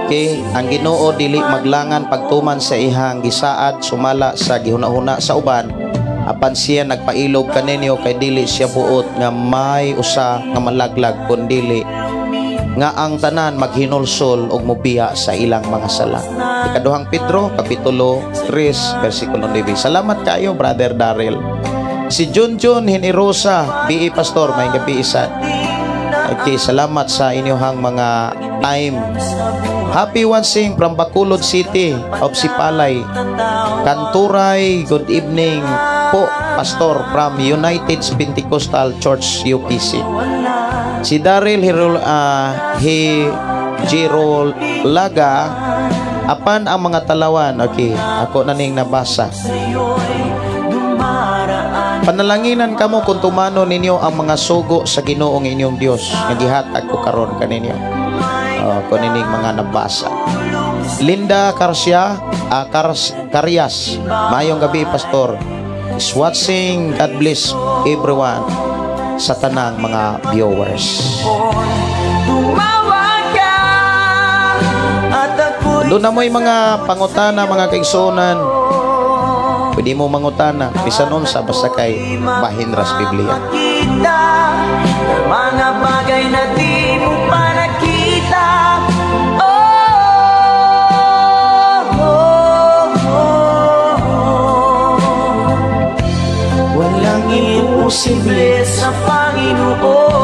okay, ang Ginoo dili maglangan pagtuman sa ihang gisaad sumala sa gihuna-huna sa uban, apan siya nagpailob kaninyo kay dili siya buot nga may usa nga malaglag, kundili nga ang tanan maghinulsol og mobiya sa ilang mga sala. Ikaduhang Pedro kapitulo 3 bersikulo 9. Salamat kayo, Brother Darrell. Si Junjun Hinirosa, BE Pastor, may gabi isa. Okay, salamat sa inyong mga time. Happy watching from Bacolod City of Sipalay. Kanturay, good evening po, Pastor, from United Pentecostal Church, UPC. Si Daryl Girolaga, apan ang mga talawan. Okay, ako na ning nabasa. Panalanginan kamo kung tumano ninyo ang mga sugo sa Ginoong inyong Dios nga gihatag ko karon kaninyo. Kun ining mga nabasa. Linda Garcia, Carias, maayong gabi, Pastor. Is watching. God bless everyone sa tanang mga viewers. Tumawag ka at ako'y Doon na mo'y mga pangutana, mga kaigsuonan. Pwede mo mangutana, bisan unsa, basta kay bahin ras Biblia. Makita mga bagay na di mo pa nakita. Oh. Walang imposible sa Panginoon.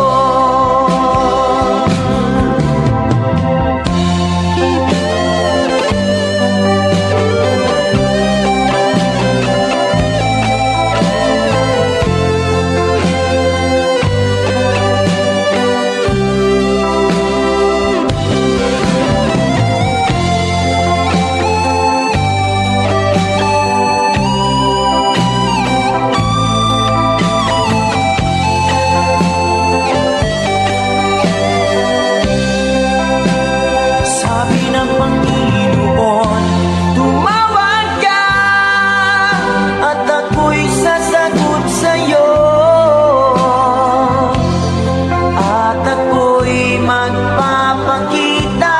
Sabi ng Panginoon, tumawag ka at ako'y sasagot sa'yo, at ako'y magpapakita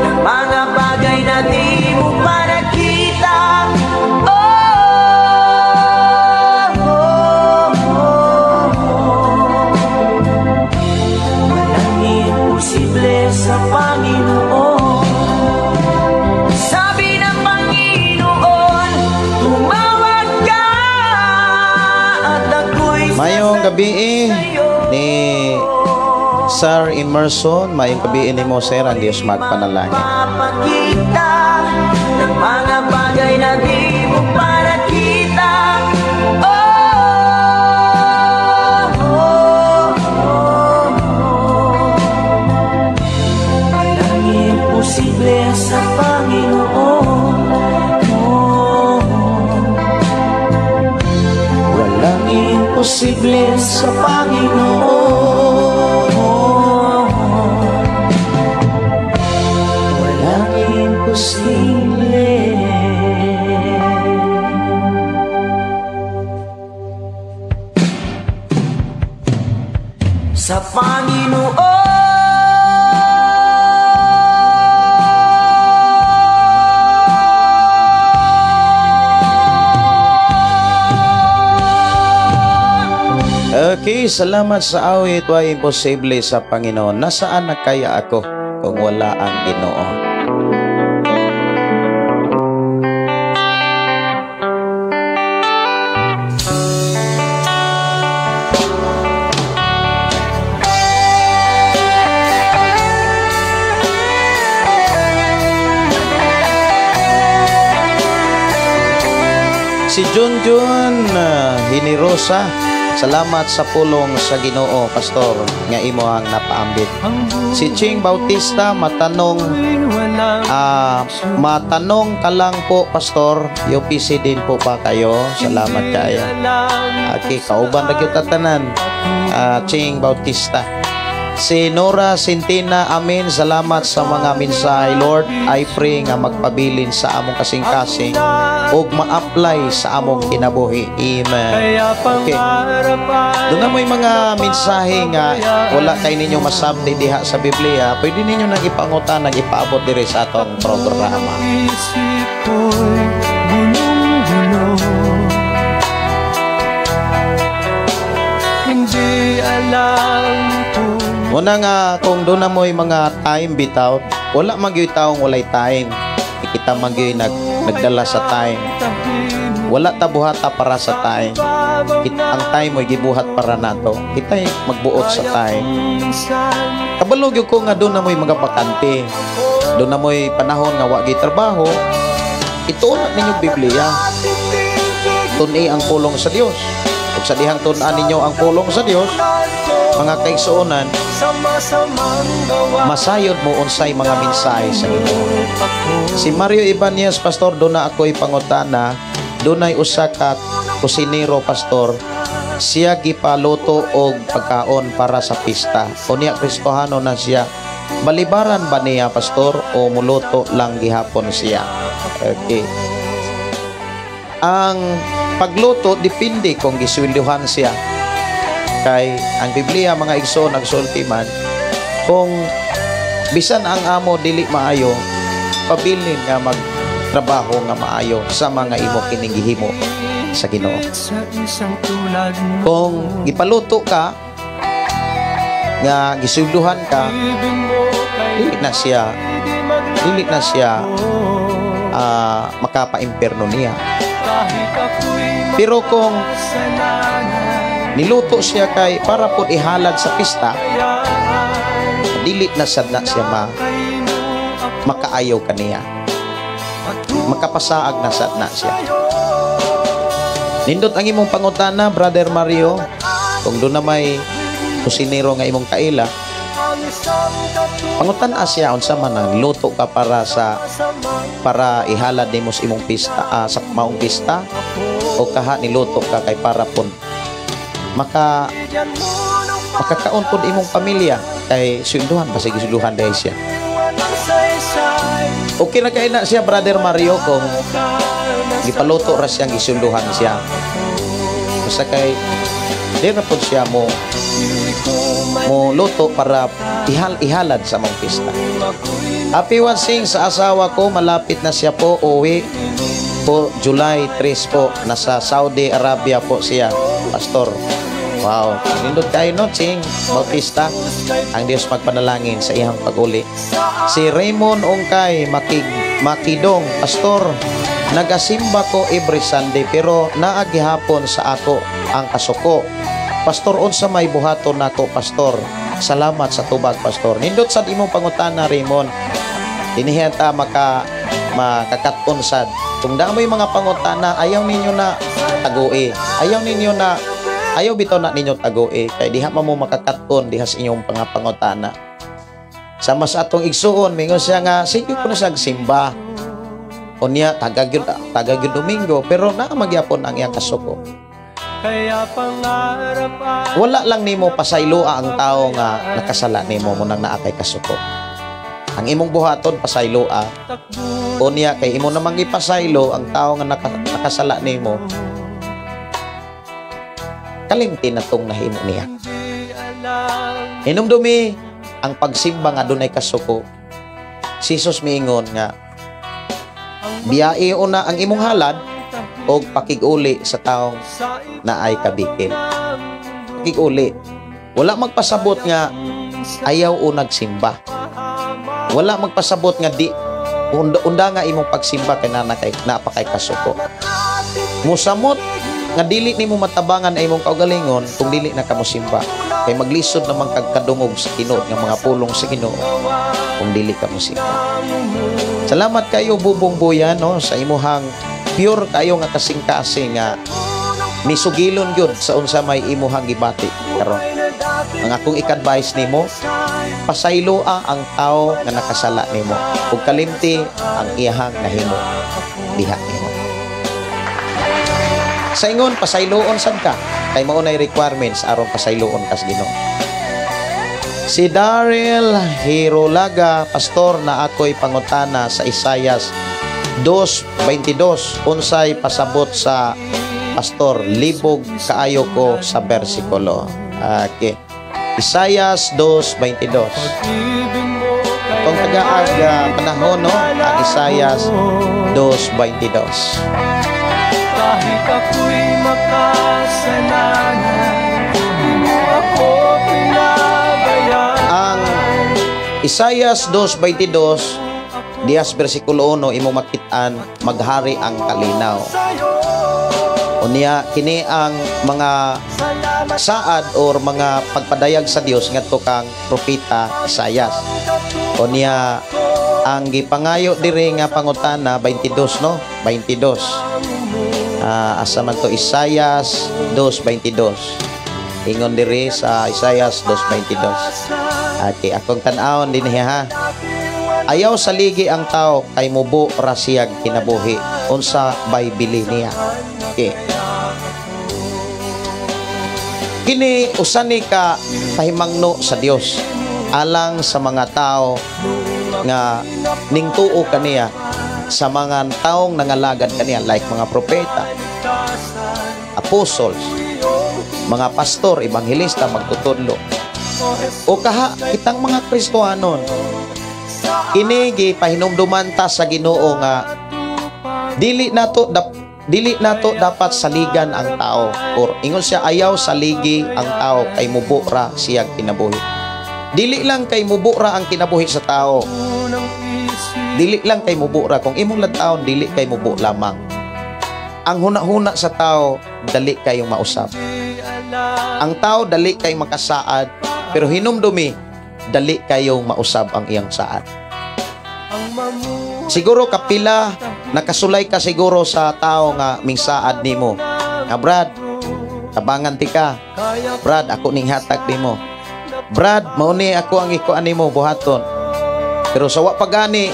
ng mga bagay na di mo pa nakita. Oh. Walang imposible sa Panginoon. Sabi ng Panginoon, tumawag ka at ako'y Mayong sasagot gabi sa'yo. ni Sir Emerson, mayong gabi nimo, sir, ang Dios magpanalangin. Papakita ng mga bagay na di mo pa nakita. Oh. Walang imposible sa Panginoon. Oh. Walang imposible sa Panginoon. Walang imposible. Sa Panginoon. Okay, salamat sa awit, way imposible sa Panginoon. Nasaan na kaya ako kung wala ang Ginoo? Si Junjun Hinirosa, Salamat sa pulong sa Ginoo, Pastor, nga imo ang napaambit. Si Ching Bautista, matanong ka lang po, Pastor, UPC din po ba kayo? Salamat kayo. Okay, kauban ra gyud tanan. Ching Bautista. Si Nora Sintina, amen. Salamat sa mga mensahe, Lord. I pray nga magpabilin sa among kasing-kasing ug ma-apply sa among kinabuhi. Amen. Okay. Doon na mo'y mga mensahe nga wala kay ninyo masabti diha sa Biblia, pwede ninyo nang ipangutan, nang ipaabot diri sa atong programa. Isip ko'y gulong-gulo. Hindi alam kung Muna nga kung doon na mo'y mga time bitaw, wala man gyud taong walay time. Kita man gyud nagdala sa time. Wala ta buhata para sa time. Ang time mo'y gibuhat para nato. Kita magbuot sa time. Kabalo gyud ko nga doon na mo'y mga bakante. Doon na mo'y panahon nga wa gyud trabaho. Ituon na ninyo Biblia. Tun-i ang pulong sa Dios. Ug sa dihang tun-an ninyo ang pulong sa Dios, mga kaigsuonan, masayod mo unsay mga mensahe sa Ginoo. Si Mario Ibanez, Pastor, doon na ako'y pangutana, dunay usa ka kusinero, Pastor, siya gipaluto og pagkaon para sa pista. Unya Kristohano na siya. Balibaran ba niya, Pastor, o muluto lang gihapon siya? Okay. Ang pagluto depende kung gisweldohan siya. Kay ang Biblia, mga igsoon, nagsulti man kung bisan ang amo dili maayo, pabilin nga magtrabaho nga maayo sa mga imo kining gihimo sa Ginoo. Sa isang tulad mo. Kung gipaluto ka nga gisweldohan ka, Ibig mo kay dili na siya makapaimpierno niya. Kahit ako'y Pero kung makasalanan, niluto siya kay para po ihalad sa pista, dili na sad na siya makaayaw kaniya. Makapasaag na sad na siya. Nindot ang imong pangutana, Brother Mario, kung doon na may kusinero nga imong kaila, pangutan-a siya unsa man ang luto ka para ihalad nimo sa imong pista, sa maong pista, o kaha niluto ka kay para pun makakaon pud imong pamilya kay swelduhan ba sige swelduhan dahil siya. Okay na kay na siya, Brother Mario, kung gipaluto ra siyang giswelduhan siya. Basta kay di ra pud siya mo mo luto para ihalad sa mong pista. Happy watching sa asawa ko, malapit na siya po uwi po July 3 po, nasa Saudi Arabia po siya, Pastor. Wow, nindot kayo no, Ching Bautista. Ang Diyos magpanalangin sa iyang pag-uli. Si Raymond Ongkay Makidong, Pastor, nagasimba ko every Sunday pero naagihapon sa ako ang kasuko. Pastor, unsa may buhaton nako, Pastor? Salamat sa tubag, Pastor. Nindot sad imong pangutana, Raymond. Dinihan ta makakaton sad. Kung damo yung mga pangutana, ayaw ninyo na tagui. Ayaw ninyo na, ayaw bitaw na ninyo tagui. Kay diha man mo makakaton diha sa inyong mga pangutana. Sama sa atong igsuon, mingon siya nga, sige ko na siya simba. Unya, tagagyud Domingo, pero naa magyapon ang iyang kasuko. Kaya pangarap ay Wala lang nimo pasayloa ang tao nga nakasala nimo mo nang naa kay kasuko. Ang imong buhaton pasayloa. Unya kay imo namang gipasaylo ang tao nga nakasala nimo. Kalimti na tong nahimo niya. Hinumdumi ang pagsimba nga dunay kasuko. Si Jesus miingon nga biyai una ang imong halad og pakig-uli sa taong naay kabikil. Pakig-uli. Wala magpasabot nga ayaw o nagsimba. Wala magpasabot nga di unda nga imong pagsimba kay nana kay napakay kasuko. Musamot nga dili nimo matabangan ay imong kaugalingon kung dili na ka mosimba. Kay maglisod naman kag kadungog sa Ginoo nga mga pulong sa Ginoo kung dili ka mosimba. Salamat kayo, Bubong Buya, no, sa imuhang pure kayo nga kasing-kasing nga Nisugilon gyud sa unsa may imuhang gibati karon. Ang akong i-advise nimo, pasayloa ang tao nga nakasala nimo ug kalimti ang iyahang nahimo diha nimo. Sa ingon, pasayloon sad ka kay mao nay requirements aron pasayloon kas Ginoo. Si Daryl Hirolaga, "Pastor, na ako'y pangutana sa Isayas 2:22, unsay pasabot sa pastor? Libog kaayo ko sa bersikulo." Okay. Isayas 2:22. Pag-ibig mo kay Kung tagaag panahon, no, ang Isayas 2:22. Kahit ako'y makasalanan, di mo ako pinabayaan. Ang Isayas 2:22 diyas bersikulo 1, imo makit-an maghari ang kalinaw. Unya kini ang mga saad or mga pagpadayag sa Dios ngadto kang propeta Isayas. Unya ang gipangayo diri nga pangutana 22, no? 22. Asa man to Isayas 2:22? Ingon diri sa Isayas 2:22. Okay, akong tan-awon din ha. "Ayaw saligi ang tao kay mubo ra siyag kinabuhi. Unsa bay bili niya?" Okay. Kini usa ni ka pahimangno sa Dios alang sa mga tao nga ningtuo kaniya, sa mga taong nangalagad kaniya, like mga propeta, apostles, mga pastor, ebanghelista, magtutudlo. O kaha kitang mga Kristohanon. Kini gipahinumduman ta sa Ginoo nga dili nato dapat saligan ang tao, or ingon siya, "Ayaw saligi ang tao kay mubo ra siyag kinabuhi." Dili lang kay mubo ra ang kinabuhi sa tao. Dili lang kay mubo ra. Kung imong taon, dili kay mubo lamang. Ang huna-huna sa tao, dali kayong mausab. Ang tao, dali kay makasaad, pero hinumdumi, dali kayong mausab ang iyang saad. Siguro kapila nakasulay ka siguro sa tao nga mingsaad nimo. Nga, "Brad, tabangan ti ka. Brad, ako ning hatag nimo. Brad, mao ni ako ang ikuan nimo buhaton." Pero sa wa pa gani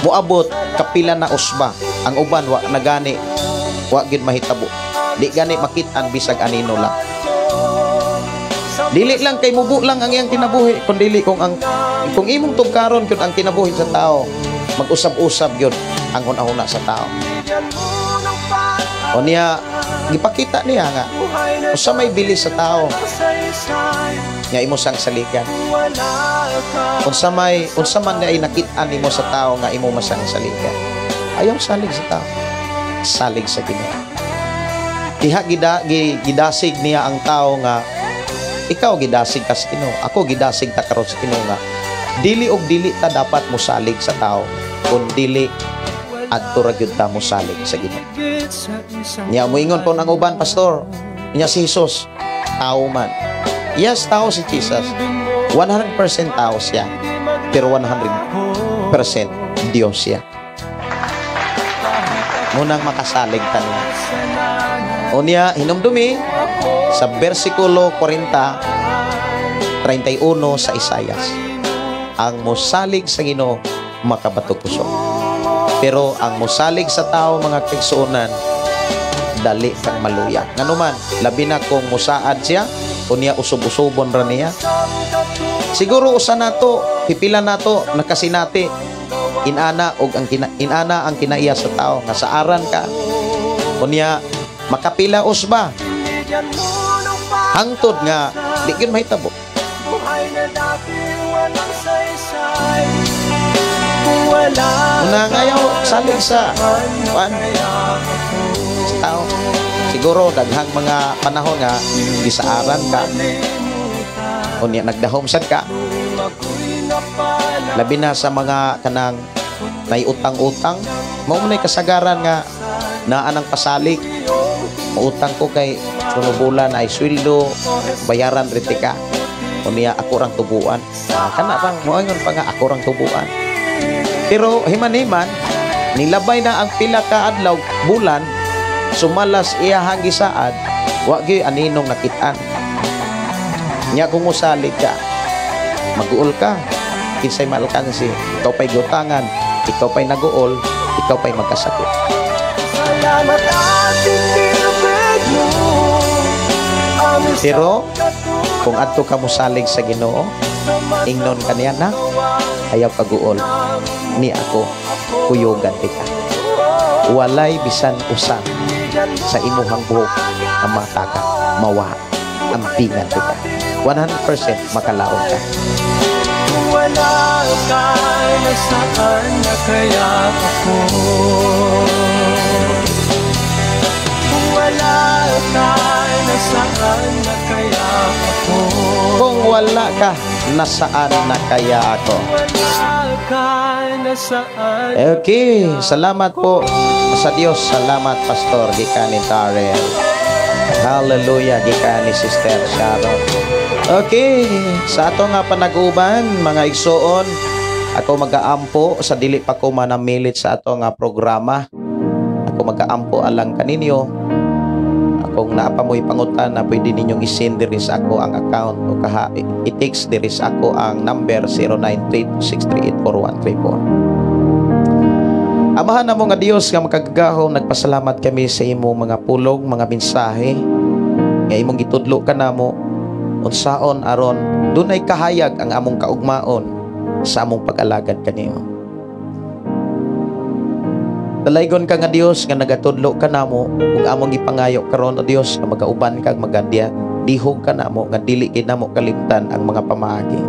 moabot, kapila na usba. Ang uban wa na gani, wa gyud mahitabo. Di gani makit-an bisag anino lang. Dili lang kay mubo lang ang iyang kinabuhi, kun dili kung imong tugkaron gyud ang kinabuhi sa tao, mag-usab-usab gyud ang hunahuna sa tao. O niya, gipakita niya nga usa may bili sa tao nga imo sang saligan. Unsa man ay nakit-an nimo sa tao nga imo masang saligan. Ayaw salig sa tao. Salig sa Ginoo. Diha gidasig niya ang tao nga ikaw gidasig ka sa Ginoo. Ako gidasig ta karon sa Ginoo nga dili og dili ta dapat mosalig sa tao kun dili adto ra gyud ta mosalig sa Ginoo. Nya moingon po ang uban, "Pastor, nya si Jesus tao man." Yes, tao si Jesus. 100% tao siya. Pero 100% Diyos siya. Munang makasalig ta niya. O niya, hinumdumi sa versikulo 40, 31 sa Isayas. Ang mosalig sa Ginoo makabato kusog. Pero ang mosalig sa tao, mga kaigsuonan, dali kang maluya. Nganuman, labi na kung musaad siya, unya usub-usubon ra niya. Siguro usa nato, pipila nato nakasinati inana og ang inana ang kinaiya sa tao nga saaran ka. Unya makapila usba hangtod nga di gyud mahitabo. Una ngayaw salig sa kuan sa tao. Siguro daghang mga panahon nga gisaaran ka. Unya nagdahom sad ka. Labi na sa mga kanang nay utang-utang, mao man kasagaran nga naa nang pasalig. Mautang ko kay sunod bulan ay sweldo, bayaran riti ka. Unya ako rang tubuan. Kana bang moingon pa nga ako rang tubuan. Pero himan-himan nilabay na ang pila ka adlaw, bulan, sumalas iyahang gisaad. Wa gyud aninong nakitaan. Nya kung musalig ka, maguol ka, kinsay maalkansi, ikaw pa'y gutangan, ikaw pa'y naguol, ikaw pa'y magkasakit. Salamat at tinibig mo. Pero kung adto ka mosalig sa Ginoo, ingnon kaniya na, ayaw kaguol, ni ako kuyugan tika. Walay bisan usa sa imuhang buhok ang mataka, mawa, ampingan tika. 100% makalaon ka. Kung wala ka, nasaan na kaya ako? Kung wala ka, nasaan na kaya ako? Kung wala ka, nasaan na kaya ako? Wala ka, nasaan? Okay, salamat po sa Dios. Salamat, Pastor gikan ni Tarel. Hallelujah, gikan ni Sister Sharon. Okay, sa ato nga panag-uban, mga igsoon, ako magaampo sa dili pa ko manamilit sa ato nga programa. Ako magaampo alang kaninyo. Akong naa pa mo'y pangutan na pwede ninyong isend diri sa ako ang account o kaha i-text diri sa ako ang number 0932-638-4134. Amahan namo nga Dios nga makagagahom, nagpasalamat kami sa imong mga pulong, mga mensahe nga imong gitudlo kanamo unsaon aron dunay kahayag ang among kaugmaon sa among pag-alagad kanimo. Dalaygon ka nga Dios nga nagatudlo kanamo ug among gipangayo karon, o Dios, nga magauban kag magadya dihog kanamo nga dili kay namo kalimtan ang mga pamaagi.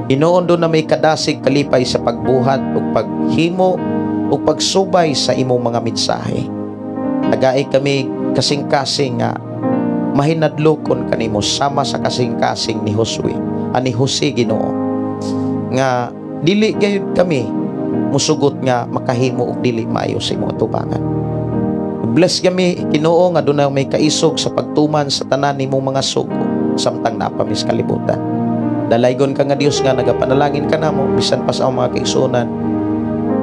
Hinuon duna may kadasig kalipay sa pagbuhat ug paghimo ug pagsubay sa imong mga mensahe. Tagai kami kasing-kasing nga mahinadlokon kanimo sama sa kasing-kasing ni Josue, ani Jose, Ginoo, nga dili gayud kami musugot nga makahimo og dili maayo sa imong atubangan. Bless kami, Ginoo, nga dunay may kaisog sa pagtuman sa tanan nimong mga sugo samtang naa pa mi sa kalibutan. Dalaygon ka nga Dios nga nagapanalangin kanamo bisan pa sa among mga kaigsuonan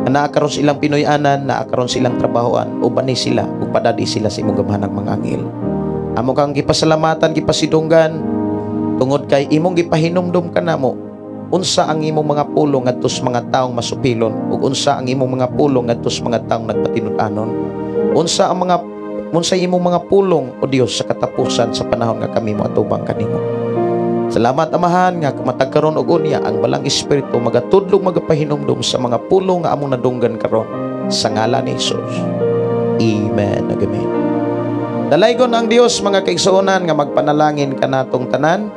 nga naa karon silang Pinoy-anan, naa karon silang trabahoan, ubani sila ug padadi sila sa imong gamhanang mga anghel. Amo kang gipasalamatan, gipasidunggan tungod kay imong gipahinumdum kanamo unsa ang imong mga pulong ngadto sa mga taong masupilon ug unsa ang imong mga pulong ngadto sa mga taong nagpatinud-anon. Unsa imong mga pulong, o Dios, sa katapusan sa panahon nga kami moatubang kanimo. Salamat, Amahan, nga matag karon og unya ang Balang Espiritu magatudlog, magapahinumdum sa mga pulong nga among nadunggan karon sa ngalan ni Jesus. Amen. Amen. Dalaygon ang Dios, mga kaigsuonan, nga magpanalangin kanatong tanan.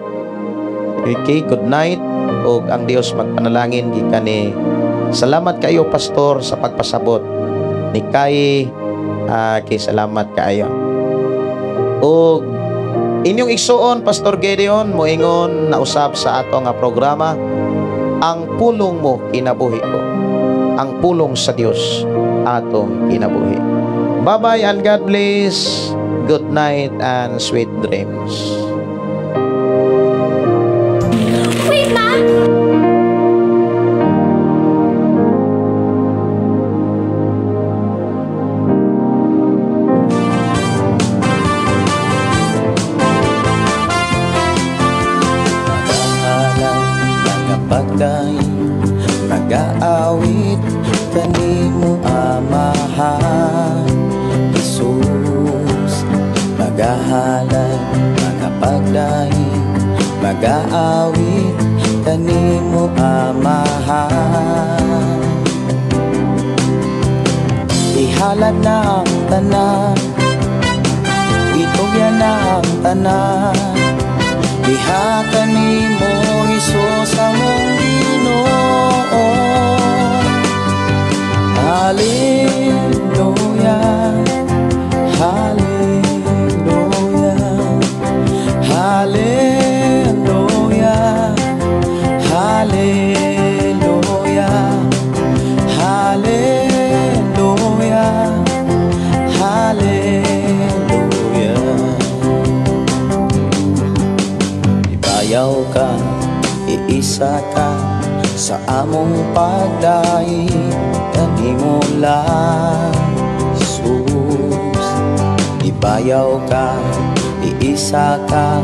Okay, good night ug ang Dios magpanalangin gikan ni. Salamat kayo, Pastor, sa pagpasabot ni kay. Okay, salamat kaayo. Ug inyong igsuon, Pastor Gideon, moingon na usab sa ato nga programa, ang pulong mo kinabuhi ko. Ang pulong sa Dios atong kinabuhi. Bye-bye and God bless. Good night and sweet dreams. Wait, Ma! Magahalad, magapagdaig, magaawit kanimo, Amahan Jesus. Magahalad, magapagdaig, magaawit kanimo, Amahan. Ihalad na ang tanan, itugyan na ang tanan, diha kanimo, Hesus among Ginoo. Hallelujah, Hallelujah, Hallelujah, Hallelujah, Hallelujah, Hallelujah. Ibayaw ka, iisa ka sa among pagdaig kanimo lang, Jesus. Ibayaw ka, iisa Isa ka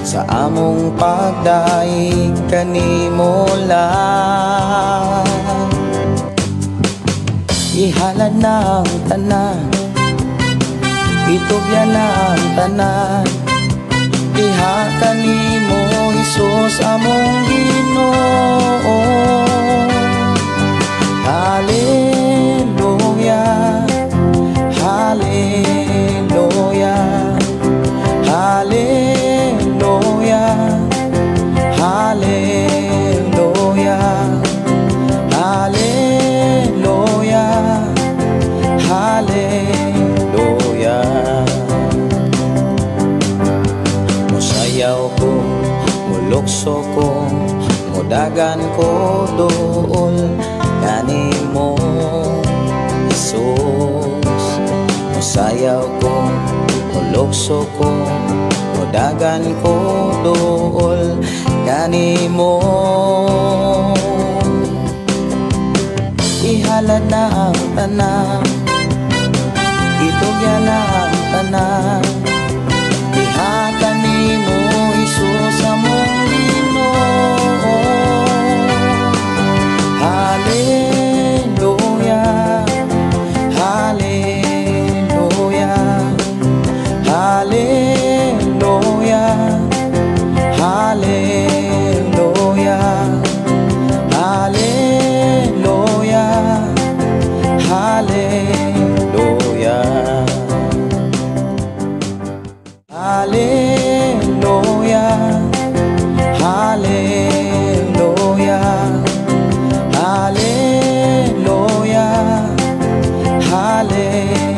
sa among pagdaig, kanimo lang. Ihalad na ang tanan, itugyan na ang tanan, diha kanimo, Hesus among Ginoo. Hallelujah, Hallelujah, Hallelujah, Hallelujah, Hallelujah, Hallelujah. Musayaw ko, mulukso ko, mudagan ko duol kanimo, Jesus. Musayaw ko, mulukso ko, mudagan ko duol kanimo. Ihalad na ang tanan, itugyan na ang tanan, diha kanimo, Hesus among Ginoo. Hallelujah, Hallelujah, Hallelujah, Hallelujah, Hallelujah, Hallelujah, Hallelujah, Hallelujah, Hallelujah, Hallelujah.